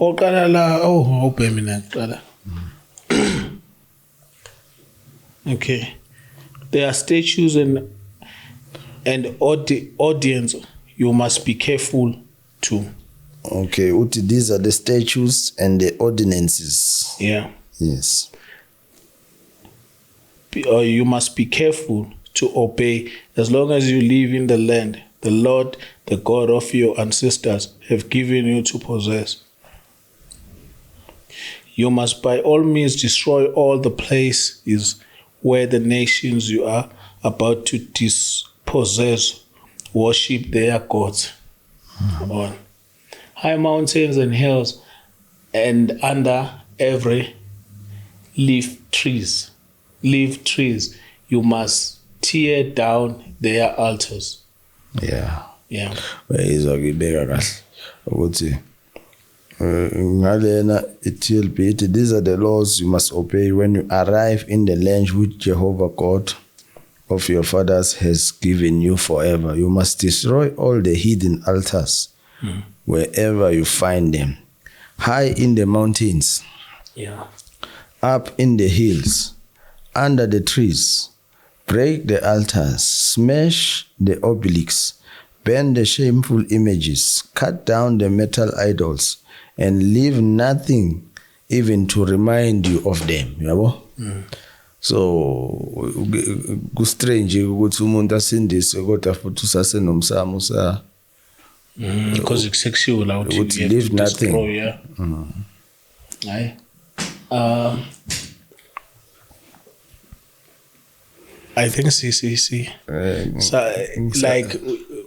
Oqala la, oh, open mina qala. Okay. There are statues and audience you must be careful too. Okay, these are the statues and the ordinances. Yeah. Yes. You must be careful to obey as long as you live in the land the Lord, the God of your ancestors, have given you to possess. You must by all means destroy all the places where the nations you are about to dispossess worship their gods. On high mountains and hills, and under every leaf trees, you must tear down their altars. Yeah. Yeah. Uyizwa kibeka kahle ukuthi Ngalena i-TLB ithi, these are the laws you must obey when you arrive in the land which Jehovah God of your fathers has given you forever. You must destroy all the hidden altars wherever you find them, high in the mountains, up in the hills, under the trees. Break the altars, smash the obelisks, burn the shameful images, cut down the metal idols, and leave nothing even to remind you of them. Yabo? So ku-strange ukuthi umuntu asindiswe kodwa futhi usasenomsamo usa Because kusekusiwo la Ukuthi uthi you have leave to nothing. destroy, yeah. Hayi. I think si so, like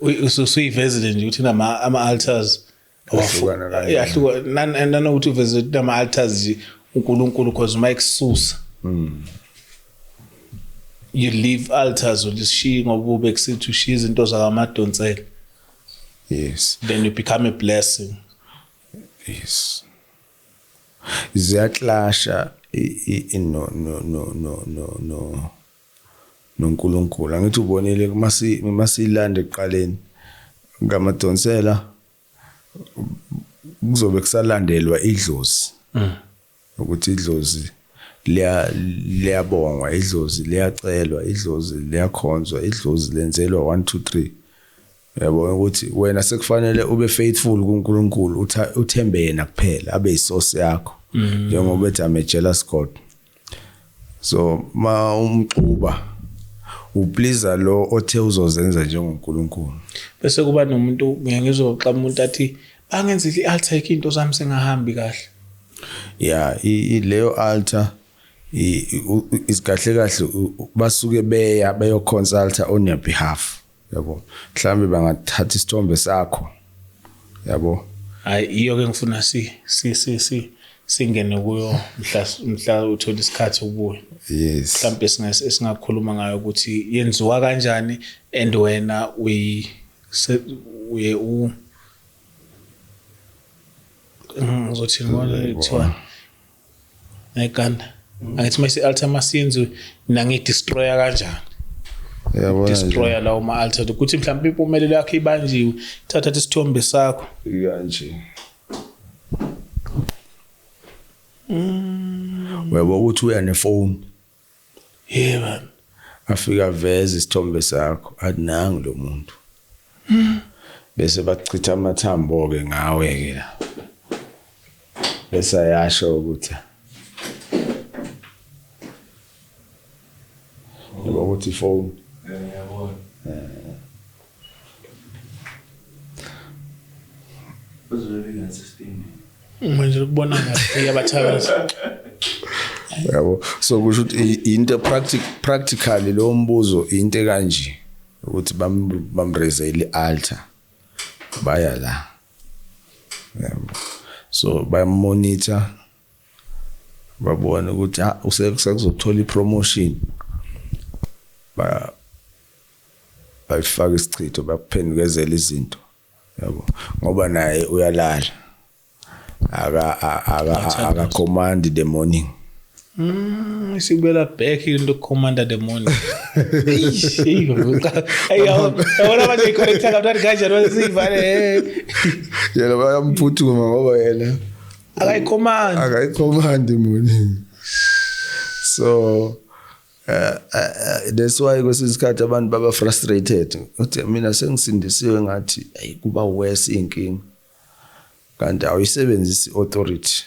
usuyivezile nje ukuthi nama altars Ahlukana kanjani. ahluka nanokuthi uvezile ukuthi nama altars nje uNkulunkulu, because uma ekususa you leave altars, ulishiya ngoba ube kusithi ushiya izinto zakamadonsela. Then you become a blessing. Yes, ziyaklasha no no no no no no noNkulunkulu. Angithi ubonile masilanda ekuqaleni ngamadonsela, kuzobe kusalandelwa idlozi, ukuthi idlozi liyabongwa, idlozi liyacelwa, idlozi liyakhonzwa, idlozi lenzelwa 1 2 3. Uyabona ukuthi wena sekufanele ube faithful kuNkulunkulu, uthembe yena kuphela, abe yisource yakho, njengoba ethi I'm a jealous God. So ma umxuba uplease lo othe uzozenza njengoNkulunkulu. Bese kuba nomuntu, ngiye ngizwe xa umuntu athi bangenzile i-altar, ikho into zami sengahambi kahle. Yeah, leyo altar isikahle kahle basuke beya beyo consulta on your behalf, yabo. Mhlambe bangathatha isithombe sakho, yabo. Hayi, iyo ke ngifuna si si si si singene kuyo mhla uthola isikhathi ubuye. Mhlambe esingakhuluma ngayo ukuthi yenziwa kanjani, and wena uye u ngizothini ngoba kuthiwa ayikanda angithi mase altar masiyenziwe mina ngidestroya kanjani? Yabona nje. Destroyer lawo ma altar ukuthi mhlawumbe impumelelo yakho ibanjiwe, thatha isithombe sakho. Kanje uyabo ukuthi uya nefone. Yebo. Afika aveze isithombe sakho, athi nangu lo muntu, bese bachitha amathambo ke ngawe ke la, bese ayasho ukuthi yabo ukuthi ifone. Ngiyabona. Bazobe bengathi Manje ukubona ngathi iyabathakaza. Yabo, so kusho ukuthi into practically lo mbuzo into kanje ukuthi bamraise i-altar, baya la, yabo, so bayamonitor, babona ukuthi ah usekuzothola ipromotion, ba bayifaka isichitho, bakuphendukezela izinto, yabo, ngoba naye uyalala, aka command the morning. Isibuyela back into commander the morning. Eish, yabona manje i-connecta kamnandi kanjani manje siyivale. Yena bayamphuthuma ngoba yena akayicommand. Akayicommand morning. So that's why kwesinye isikhathi abantu baba frustrated uthi mina sengisindisiwe ngathi ayi kuba worse inkinga, kanti awuyisebenzisi authority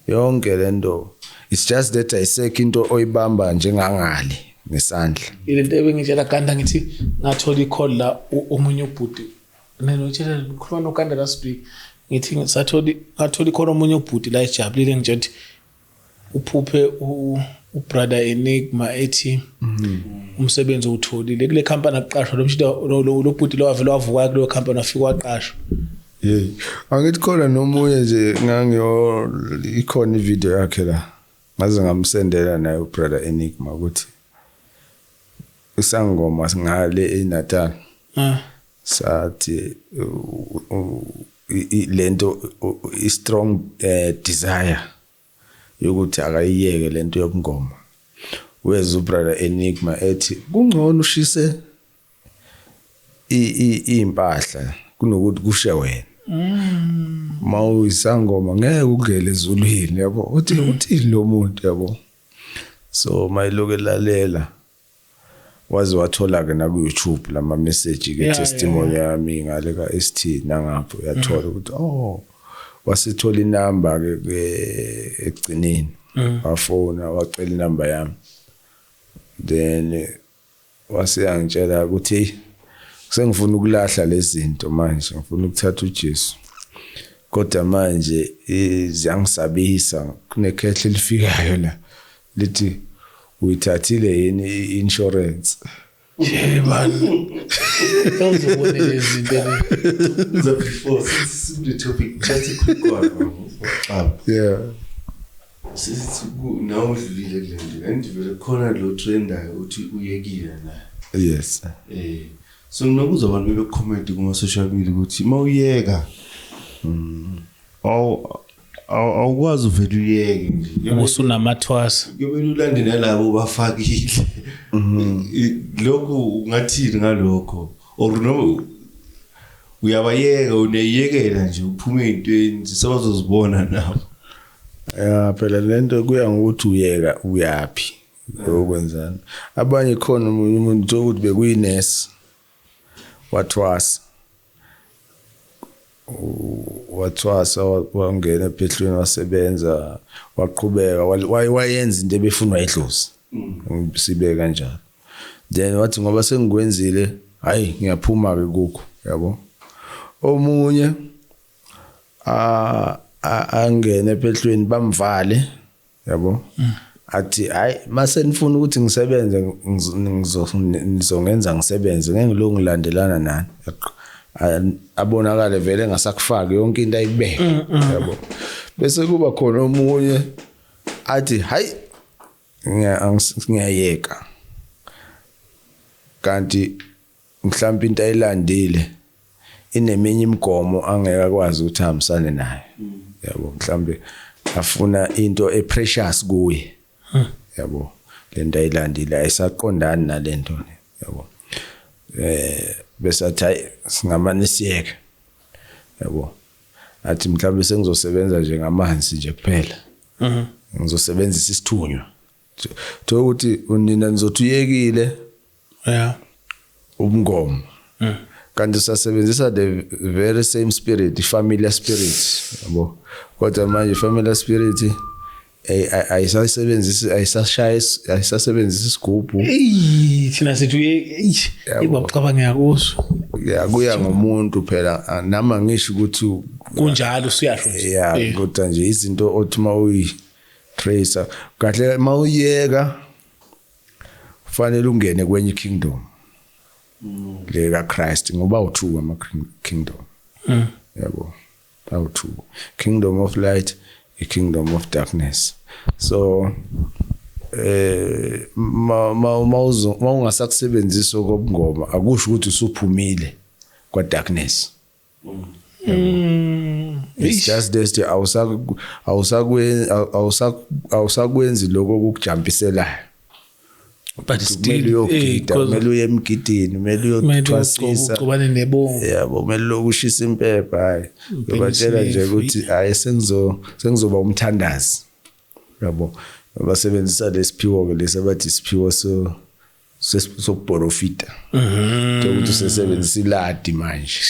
yonke lento. It's just that ayisekho into oyibamba njengangale ngesandla. Ilento ebengitshela Ganda, ngithi ngathola i-call la omunye ubhuti nginotshela ngikhuluma noGanda last week, ngithi ngathola i-call omunye ubhuti la ejabulile, ngitshela ukuthi uphuphe ubrother Enigma ethi umsebenzi uwutholile kule company aqashwa lo mshida lo bhuti lo wavela wavuka kuleyo company wafika waqashwa. Hey, angithi khona nomunye nje ngangiyo ikhona ivideo yakhe la, ngaze ngamsendela naye ubrother Enigma ukuthi isangoma ngale eNatal. Sathi Lento i strong desire yokuthi akayiyeke lento yobungoma. Weza ubrother Enigma ethi kungcono ushise impahla kunokuthi kushe wena. Mawuyisangoma ngeke ungene ezulwini, yabo. Uthi uthini lo muntu, yabo. So mayiloku elalela, waze wathola ke na ku YouTube lama message ke, testimony yami ngale ka ST nangapho, uyathola ukuthi oh, wasithola inamba ke egcineni, wafona wacela inamba yami, then wase yangitshela ukuthi sengifuna ukulahla lezi zinto manje, ngifuna ukuthatha uJesu, kodwa manje ziyangisabisa, kunekhehle elifikayo la lithi uyithathile yini i-insurance. Yebani, uzobona lezi zinto le. So before since the topic, just a quick one. Xaba. Sithi nawe udlulile kule nto and vele khona lo trendayo uthi uyekile naye. So nginokuza abantu bebe-comment kuma social media ukuthi mawuyeka awukwazi uvele uyeke nje. Usunamathwasa. Kumele ulande nalabo bafakile. Lokhu ungathini ngalokho? Or no, uyabayeka, uneyekela nje uphume ey'ntweni sebazozibona nabo? Ya, phela lento kuya ngokuthi uyeka uyapi, okwenzani. Abanye khona, omunye umuntu ukuthi bekuyinesi, wathwasa, wangena ephehlweni, wasebenza, waqhubeka, wayenza into ebefunwa idlozi, sibe kanjalo. Then wathi ngoba sengikwenzile, hayi, ngiyaphuma ke kukho, yabo. Omunye a angene ephehlweni, bamvale, yabo, athi hayi, mase nifuna ukuthi ngisebenze, nizongenza ngisebenze, ngeke ngilokhu ngilandelana nani. Abonakale vele engasakufaki yonke into ayibeke, yabo. Bese kuba khona omunye athi hayi, ngiyayeka, kanti mhlawumbe into ayilandile ineminye imigomo angeke akwazi ukuthi ahambisane nayo, yabo. Mhlawumbe afuna into eprecious kuye, yabo. Lento ayilandile ayisaqondani nalento, yabo. Bese athi hayi, singamane siyeke, yabo. Athi mhlawumbe sengizosebenza nje ngamanzi nje kuphela, ngizosebenzisa isithunywa. Thola ukuthi unina nizothi uyekile ubungoma, kanti usasebenzisa the very same spirit, i-familiar spirit, yabo. Kodwa manje i-familiar spirit ayisasebenzisi, ayisashaya, ayisasebenzisi isigubhu. Eyi, thina sithi uye ibabacabanga, ngiyakuzwa. Ya, kuya ngomuntu phela. Nami angisho ukuthi kunjalo, usuyasho nje. Ya. Kodwa nje izinto othi uma uyi-tracer kahle, mawuyeka kufanele ungene kwenye kingdom le kaChrist, ngoba u2 ama kingdom, yabo, awu2: kingdom of light, i kingdom of darkness. So ma ma ma ungasakusebenzisa okobungoma, akusho ukuthi usuphumile kwa darkness. It's just that awusakwenzi lokho okukujampiselayo. But still kumele uyogida, kumele uye emgidini, kumele uyothwasisa, ucubane nebongo. Yabo, kumele lokushisa impepha. Hayi, ubatshela nje ukuthi hayi, sengizoba umthandazi, yabo. Basebenzisa lesiphiwo ke lesi abathi isiphiwo so sokuprofita, ukuthi usesebenzisa iladi manje,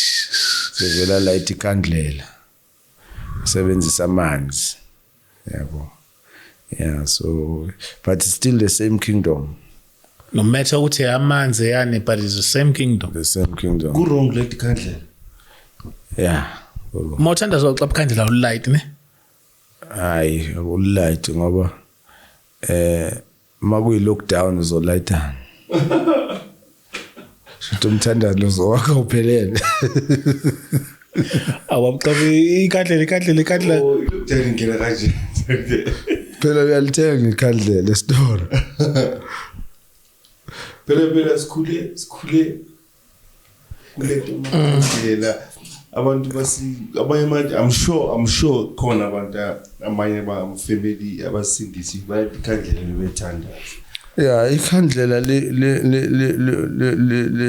sevela light ikhandlela, sebenzisa amanzi, yabo. Yeah, so but it's still the same kingdom. No matter ukuthi amanzi yani, but it's the same kingdom. The same kingdom. Ku-wrong leti khandlela? Yeah. Uma uthandaza uxapha ikhandlela, ulight ne? Hayi, akulight, ngoba makuyi lockdown uzolightana? Shito umthandazo uzowakha uphelele. Awuxapha ikhandlela, ikhandlela, ikhandlela. Oh, i-lockdown ingena kanje? Phela uyalithenga ikhandlela esitolo. Phela sikhule kule nto, amakhandlela. Abantu basi abanye manje, I'm sure khona abantu amanye ba family abasindisi bayikhandlela bebethandaza. Yeah, ikhandlela le le le le le le le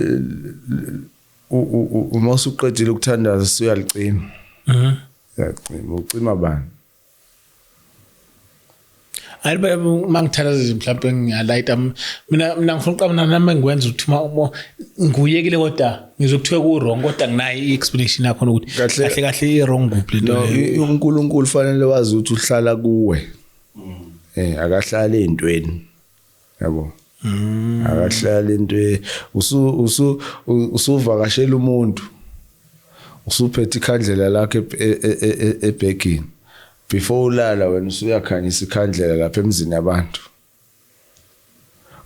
uma usuqedile ukuthandaza, suyalicima. Uyacima, ucima bani? Hayi, uma ngithandaza mhlawumbe ngiyalayita. Mina ngifuna uqamba nami ngikwenza ukuthi uma nguyekile, kodwa ngizokuthiwa ku-wrong, kodwa nginayo i-explanation yakhona ukuthi kahle kahle i-wrong kuphi lento No. leyo. uNkulunkulu fanele wazi ukuthi uhlala kuwe. Akahlali ezintweni, yabo, akahlali into. Usu usuvakashela umuntu, usuphethe ikhandlela lakhe ebhegini, before ulala wena usuyakhanyisa ikhandlela lapha emzini yabantu.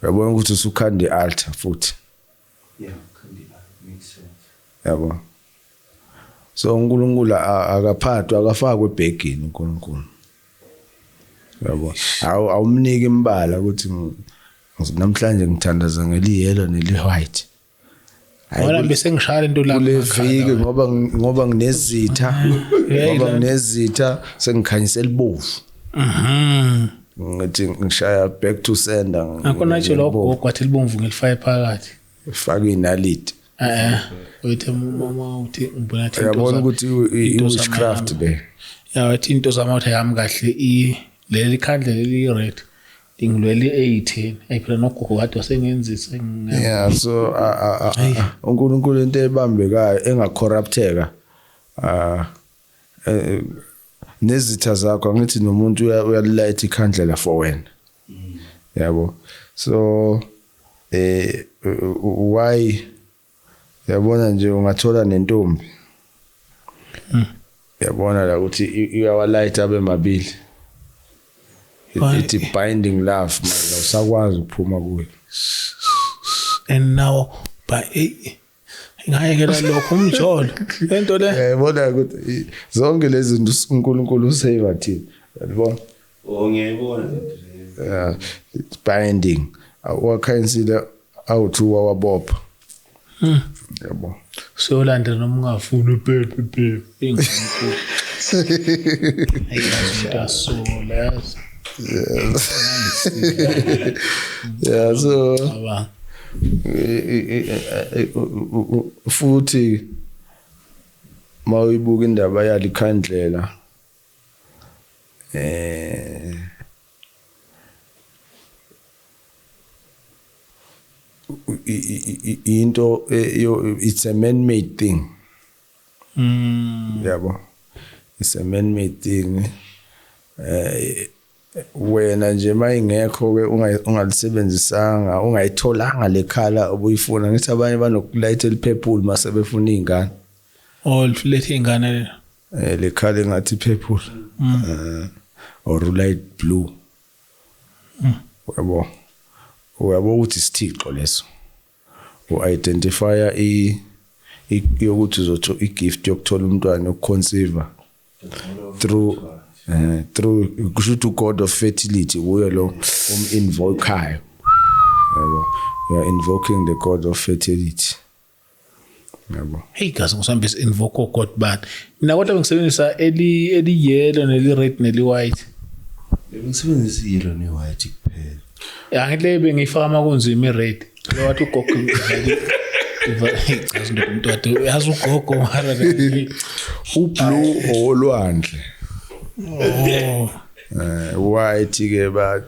Uyabona ukuthi usukhanda i-altar futhi. Yeah, kandi makes sense. Yabo, so uNkulunkulu akaphathwa, akafakwe ebhegini uNkulunkulu, yabo. Awumniki imbala ukuthi namhlanje ngithandaza ngeli-yellow neli-white. Hayi, Ngoba bese ngishaya lento la kule viki ngoba nginezitha, ngoba nginezitha, sengikhanyisa elibovu. Ngithi ngishaya back to sender. Ngakho natsho lo gogo wathi libomvu ngilifake phakathi. Faka inaliti. Uthi mama, uthi ngibona athi into Uyabona ukuthi into i-witchcraft le. Ya, wathi into zami, uthi ayami kahle i leli khandlela leli red ngilwele 18. Ayi phela nogogo kade wasengenzisa. Yeah, so uNkulunkulu into ebambekayo engacorrupteka, ah nezitha zakho, angithi nomuntu uyalight ikhandlela for wena, yabo. So why, yabona nje, ungathola nentombi, yabona la ukuthi uyawalight abe mabili. Why? Ithi binding love manje, awusakwazi ukuphuma kuyo. And now but ngayekela lokho umjolo lento le. Yayibona ukuthi zonke lezi zinto uNkulunkulu usave thina, yabona. Oh, ngiyayibona lento leyo. Yeah, it's binding, wakhanyisile awuthu wawabopha, yabo. Solandela noma ungafuni, pepe pepe ingunkulu. Ayi, yasola yazi. Yeah, so Aba futhi mawuyibuka indaba yalikhandlela, into it's a man made thing. Yabo, it's a man made thing. Wena nje mayingekho ke, ungalisebenzisanga, ungayitholanga le colour obuyifuna. Ngithi abanye banokulayitha elipurple mase befuna izingane. Oh, lethe ingane le. Le colour engathi purple or light blue, yabo. Uyabo ukuthi isithixo leso u-identifya i yokuthi uzothola i-gift yokuthola umntwana, yokuconceive through kusho ukuthi god of fertility uyo lo um-invokeayo, yabo. You are invoking the god of fertility, yabo. Hey gazi, ngisambe invoke god bani mina, kodwa bengisebenzisa eli yellow neli red neli white. Bengisebenzisa i-yellow ne-white kuphela. Ya, ngithi le bengiyifaka uma kunzima, i-red lo wathi ugogo chaza ndoda, umuntu wathi yazi ugogo mara. Ublue owolwandle. Oh. White ke ba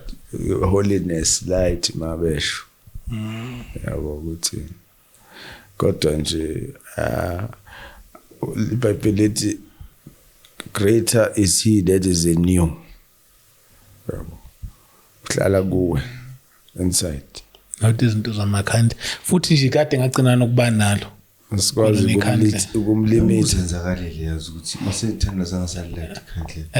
holiness light mabesho, yabo, ukuthi kodwa nje iBhayibheli lithi greater is he that is in you, yabo, uhlala kuwe inside. Ngathi izinto zamakhandi futhi nje kade ngagcina nokuba nalo. Asikwazi Nekhandlela. ukumlimit. Kuzenzakalele yazi ukuthi masengithandaza ngasalilayita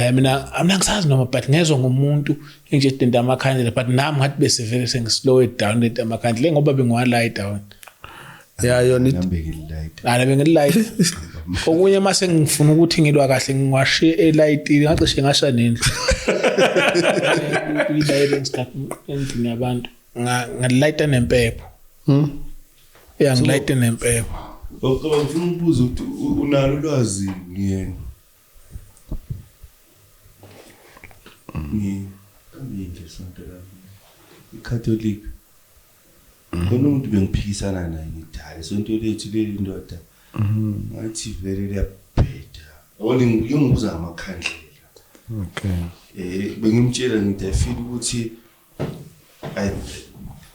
ikhandlela. Mina ngisazi noma, but ngezwe ngumuntu enje into amakhandlela, but nami ngathi bese vele sengislow it down lento amakhandlela ngoba bengiwalight down. Ya, yona Nami ngililayita. Ana bengilight. Okunye mase ngifuna ukuthi ngilwa kahle, ngiwashiye elightini, ngacishe ngasha nendlu. Uyilayele ngisikhathi endlini yabantu. Ngalighta nempepho. Ya, ngilayite nempepho. Baba, ngifuna ukubuza ukuthi unalo ulwazi nge nge kambe sonto la iCatholic. Khona umuntu bengiphikisana naye ngithi hayi, sonto lethu leli ndoda, ngathi vele liyabheda. Yabona, ngiyomubuza ngamakhandlela. Bengimtshela ngithi I feel ukuthi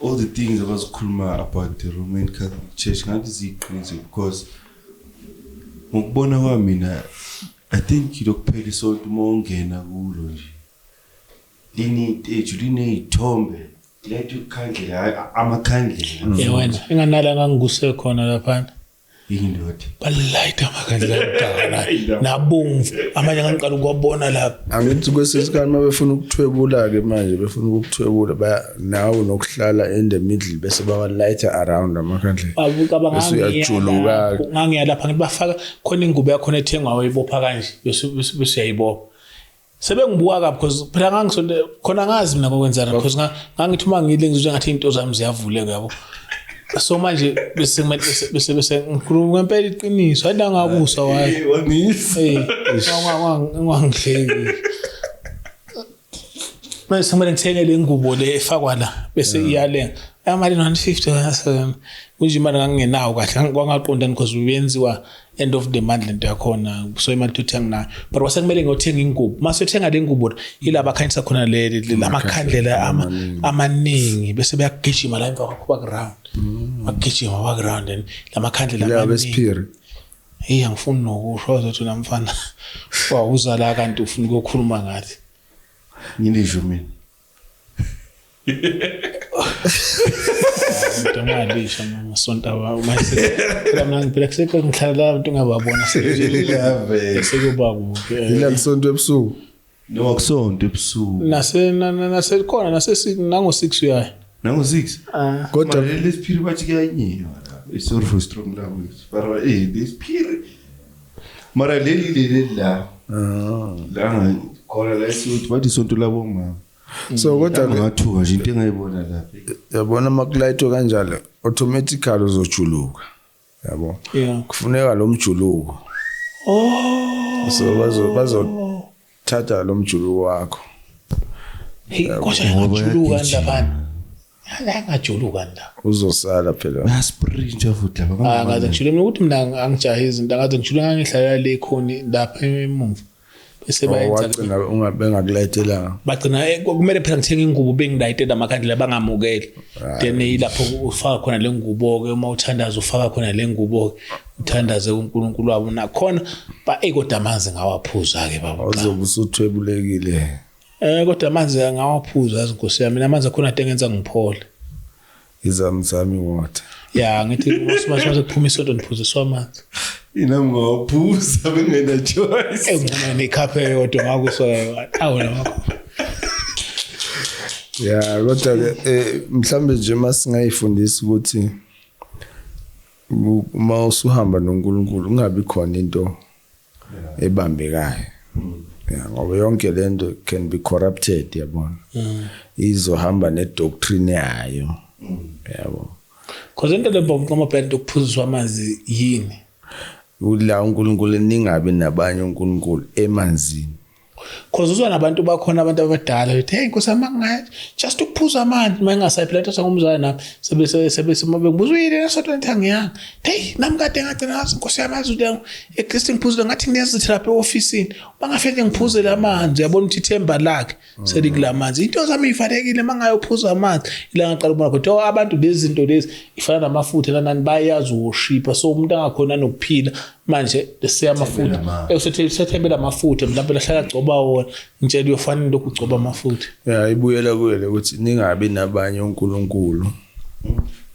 all the things abazikhuluma about the Roman Catholic Church ngathi ziyiqiniso, because ngokubona kwami mina, I think lokuphela isonto uma ungena kulo nje liney'teju, liney'thombe, letha ukukhandlela, hhayi, amakhandlela. Yeah, wena enganala ngangikuse khona laphana. Yini ndoda? Balayita amakhandlela amdaka nabomvu, amanye ngangiqala ukuwabona lapha. Angithi kwesinye isikhathi uma befuna ukuthwebula-ke manje, befuna ukukuthwebula, nawe nokuhlala in the middle, bese bawalayitha around amakhandlela. Ucabanga Bese uyajuluka-ke. Ngangiya lapha, ngithi bafaka khona ingubo yakhona ethengwayo, ibopha kanje, bese uyayibopha. Sebengibuka kabi because phela ngangisonte khona, ngazi mina kokwenzana, because ngangithi uma ngile ngizwe ngathi into zami ziyavuleka, yabo. So manje bese kumele bese ngikhuluma ngempela iqiniso, hayi nangakusa waye. Wangisa. Eh, wangihleki. Manje sekumele ngithenge le ngubo le efakwa la bese iyalenga. Amali 150 kunje, imali ngangingenawo kahle, kwangaqondani because uyenziwa end of the month lento yakhona, so imali tuthi anginayo, but wase kumele ngiyothenga ingubo. Mase uthenga le ngubo, yila bakhanyisa khona le lamakhandlela amaningi, bese beyagijima la emva kwakho, baku-round, bagijima baku-round and lamakhandlela Ila amaningi. besiphiri. Hey, angifuni nokusho, wazothi namfana wawuza la kanti ufuna ukuyokhuluma ngathi. Ngilisho mina. Into ongalisho amasonto awa manje, phela mina ngiphila kusekho, ngihlala la abantu ngababona sekuba kubi. Ila lisonto ebusuku. Noma kusonto ebusuku. Nase nasekhona nase nango 6 uyaya. Nango-6. Ah. Kodwa Mara lesiphiri bathi kuyanyiwa la. Sorry for strong language. Mara lesiphiri. Mara leli leli la. La khona la esithi bathi isonto labo mama. So kodwa ke Ngathuka nje into engayibona lapha. Yabona, makulayithwe kanjalo, automatically uzojuluka, yabo. Kufuneka lo mjuluko. Oh. So bazothatha lo mjuluko wakho. Hey, kodwa ngajuluka lapha, ngajuluka la. Uzosala phela. Bayasprinta futhi laba. Ah, ngaze ngijule mina ukuthi mina angijahi izinto, ngaze ngijule, ngangihlala le khoni lapha emuva bese bayenza. Wagcina ungabengakulayithelanga. Bagcina kumele phela ngithenge ingubo, bengilayitela amakhandlela bangamukeli, then ilapho ufaka khona le ngubo ke, uma uthandaza ufaka khona le ngubo ke, uthandaze kuNkulunkulu wabo nakhona ba. Kodwa amanzi ngawaphuza ke, baba. Uzobe usuthwebulekile. Kodwa amanzi ngawaphuza, yazi Nkosi yami, mina amanzi akhona ade ngenza ngiphole. Izamzami water. Ya, ngithi mase kuphuma isonto niphuziswa amanzi. Inami ngawaphuza, bengena choice. Ngicela nekhaphe eyodwa ngakuso awu nakho. Ya, kodwa ke mhlambe nje masingayifundisa ukuthi uma usuhamba noNkulunkulu ungabi khona into ebambekayo. Ya, ngoba yonke lento can be corrupted, yabona. Izohamba nedoctrine yayo. Yabo. Cause into le baba phela ukuphuziswa amanzi yini? Ula uNkulunkulu, ningabi nabanye uNkulunkulu emanzini. Cause uzwa nabantu bakhona, abantu abadala bethi, "Hey Nkosi yami, ngathi just ukuphuza amanzi mangingasayi phela into sangumzali nami sebe sebe bengibuza uyini esonto ngithi angiyanga. Hey, nami kade ngagcina ngazi Nkosi yami, yazi ukuthi at least ngiphuzile, ngathi nginezithi lapha e-ofisini bangafike ngiphuzele amanzi." Uyabona ukuthi ithemba lakhe selikula manzi, into zami ivalekile mangayophuza amanzi. Ila ngaqala ukubona ukuthi, oh, abantu lezi zinto lezi ifana namafutha nanani, bayazi uworshipa, so umuntu angakhona nokuphila manje lesiya amafutha. Amafutha. Sethembela amafutha, mhlawumbe lahlala agcoba wona, ngitshela uyofanele lokhu ugcoba amafutha. Ya, ibuyela kuyo le ukuthi ningabi nabanye uNkulunkulu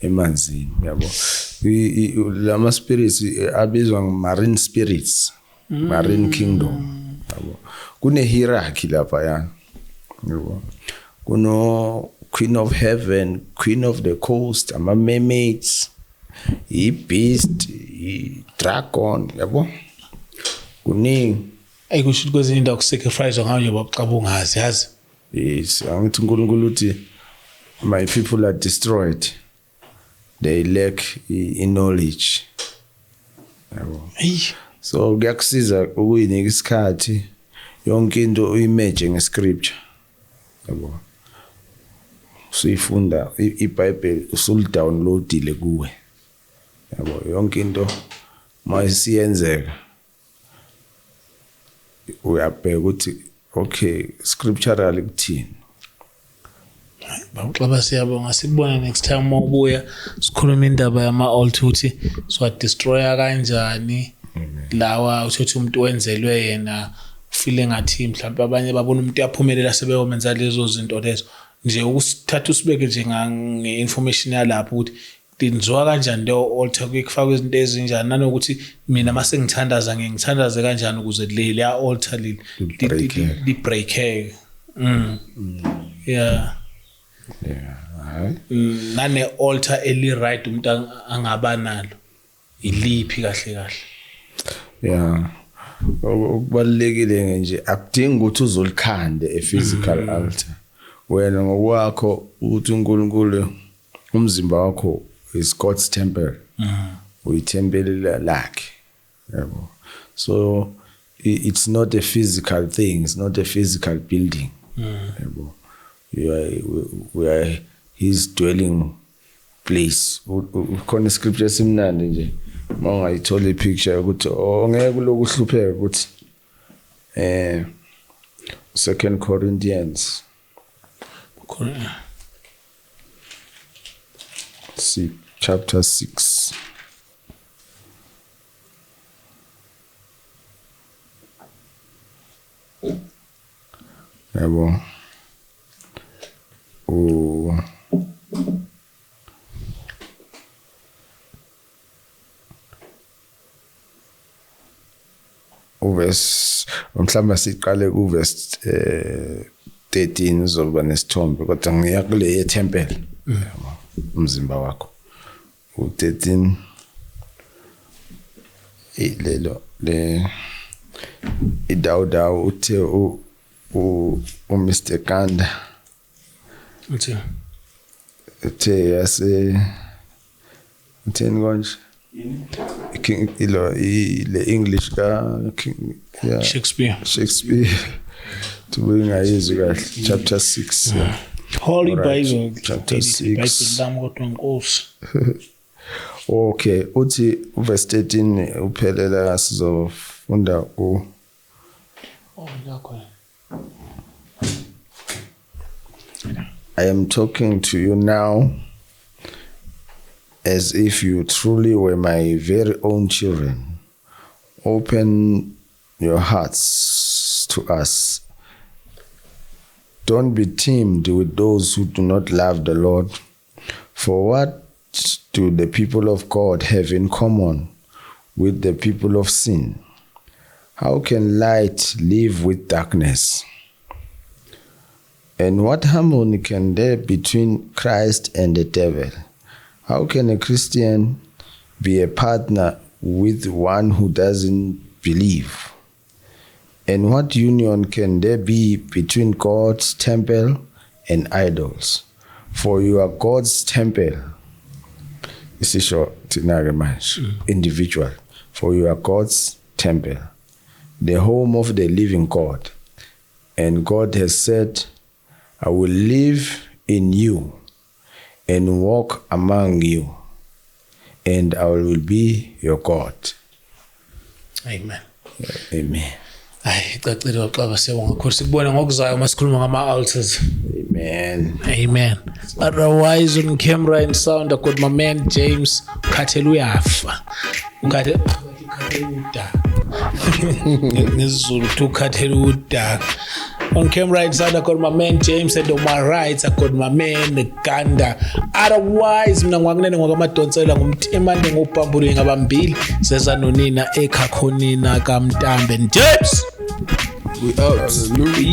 emanzini, yabo. Lama spirits abizwa marine spirits, marine kingdom, yabo. Kune hierarchy lapha yana, yabo. Kuno queen of heaven, queen of the coast, ama mermaids, i beast, i dragon, yabo, kuningi. Ayi, kusho ukuthi kwezinye indawo kusacrifice ngayo nje babucaba ungazi, yazi. Yes, angithi uNkulunkulu uthi my people are destroyed. They lack knowledge. Yabo. Hey. So kuyakusiza ukuyinika isikhathi, yonke into uyimeje ngescripture. Yabo. Usuyifunda iBhayibheli, usulidownloadile kuwe. Yabo, yonke into mayisiyenzeka uyabheka ukuthi okay, scripturally kuthini. Baba, siyabonga, sikubone next time mawubuya, sikhuluma indaba yama-altar, ukuthi siwadestroya kanjani lawa, uthothi umuntu wenzelwe yena, ufile ngathi mhlawumbe abanye babona umuntu uyaphumelela sebeyomenza lezo zinto lezo nje. Ukusithatha usibeke nje nge-information yalapho ukuthi lenziwa kanjani leyo altar, kuye kufakwe izinto ezinjani, nanokuthi mina mase ngithandaza ngiye ngithandaze kanjani ukuze leya altar Li-breakeke. li-breakeke. Yeah. Yeah, hayi. Nane altar eli right umuntu angaba nalo iliphi kahle kahle? Yeah. Okubalulekile nje, akudingi ukuthi uzolikhande a physical altar. Wena ngokwakho uthi uNkulunkulu, umzimba wakho is God's temple. Uyithempeli lakhe. Yabo. So it's not a physical thing, it's not a physical building. Yabo. You are we are his dwelling place. Khona iscripture esimnandi nje. Mawungayithola ipicture ukuthi ongeke kuloku uhlupheke ukuthi Second Corinthians Khona see chapter 6. Yabo. Uverse mhlawumbe siqale kuverse 13, uzoba nesithombe, kodwa ngiya kule yethempel, yabo, umzimba wakho u13, lelo le idawu uthe u u Mr Kanda Uthi uthe yase utheni konje King ilo le English ka King, yeah. Shakespeare. Shakespeare, tubengayizwi kahle, chapter 6, yeah. Holy Alright, Bible. Chapter 6. Bible lami kodwa nkosi. Okay, uthi uverse 13 uphelela, sizofunda ku Oh, yakho. I am talking to you now as if you truly were my very own children. Open your hearts to us. Don't be teamed with those who do not love the Lord. For what do the people of God have in common with the people of sin? How can light live with darkness? And what harmony can there be between Christ and the devil? How can a Christian be a partner with one who doesn't believe? And what union can there be between God's temple and idols? For you are God's temple. Isisho thina-ke manje, individual. For you are God's temple, the home of the living God. And God has said, I will live in you and walk among you, and I will be your God. Amen. Amen. Hayi, icacile waxaba, siyabonga kakhulu, sikubone ngokuzayo uma sikhuluma ngama-altars. Amen. Amen. Otherwise, on camera and sound, I got my man James. Ukhathele uyafa. Ukhathele udaka. NgesiZulu kuthi ukhathele udaka. On camera and sound, I got my man James, and on my right, I got my man Ganda. Otherwise, mina ngwakunene ngwakamadonsela ngumtimande ngubhambulu ngabambili seza nonina ekhakhonina kaMntambe. James. We out. Hallelujah.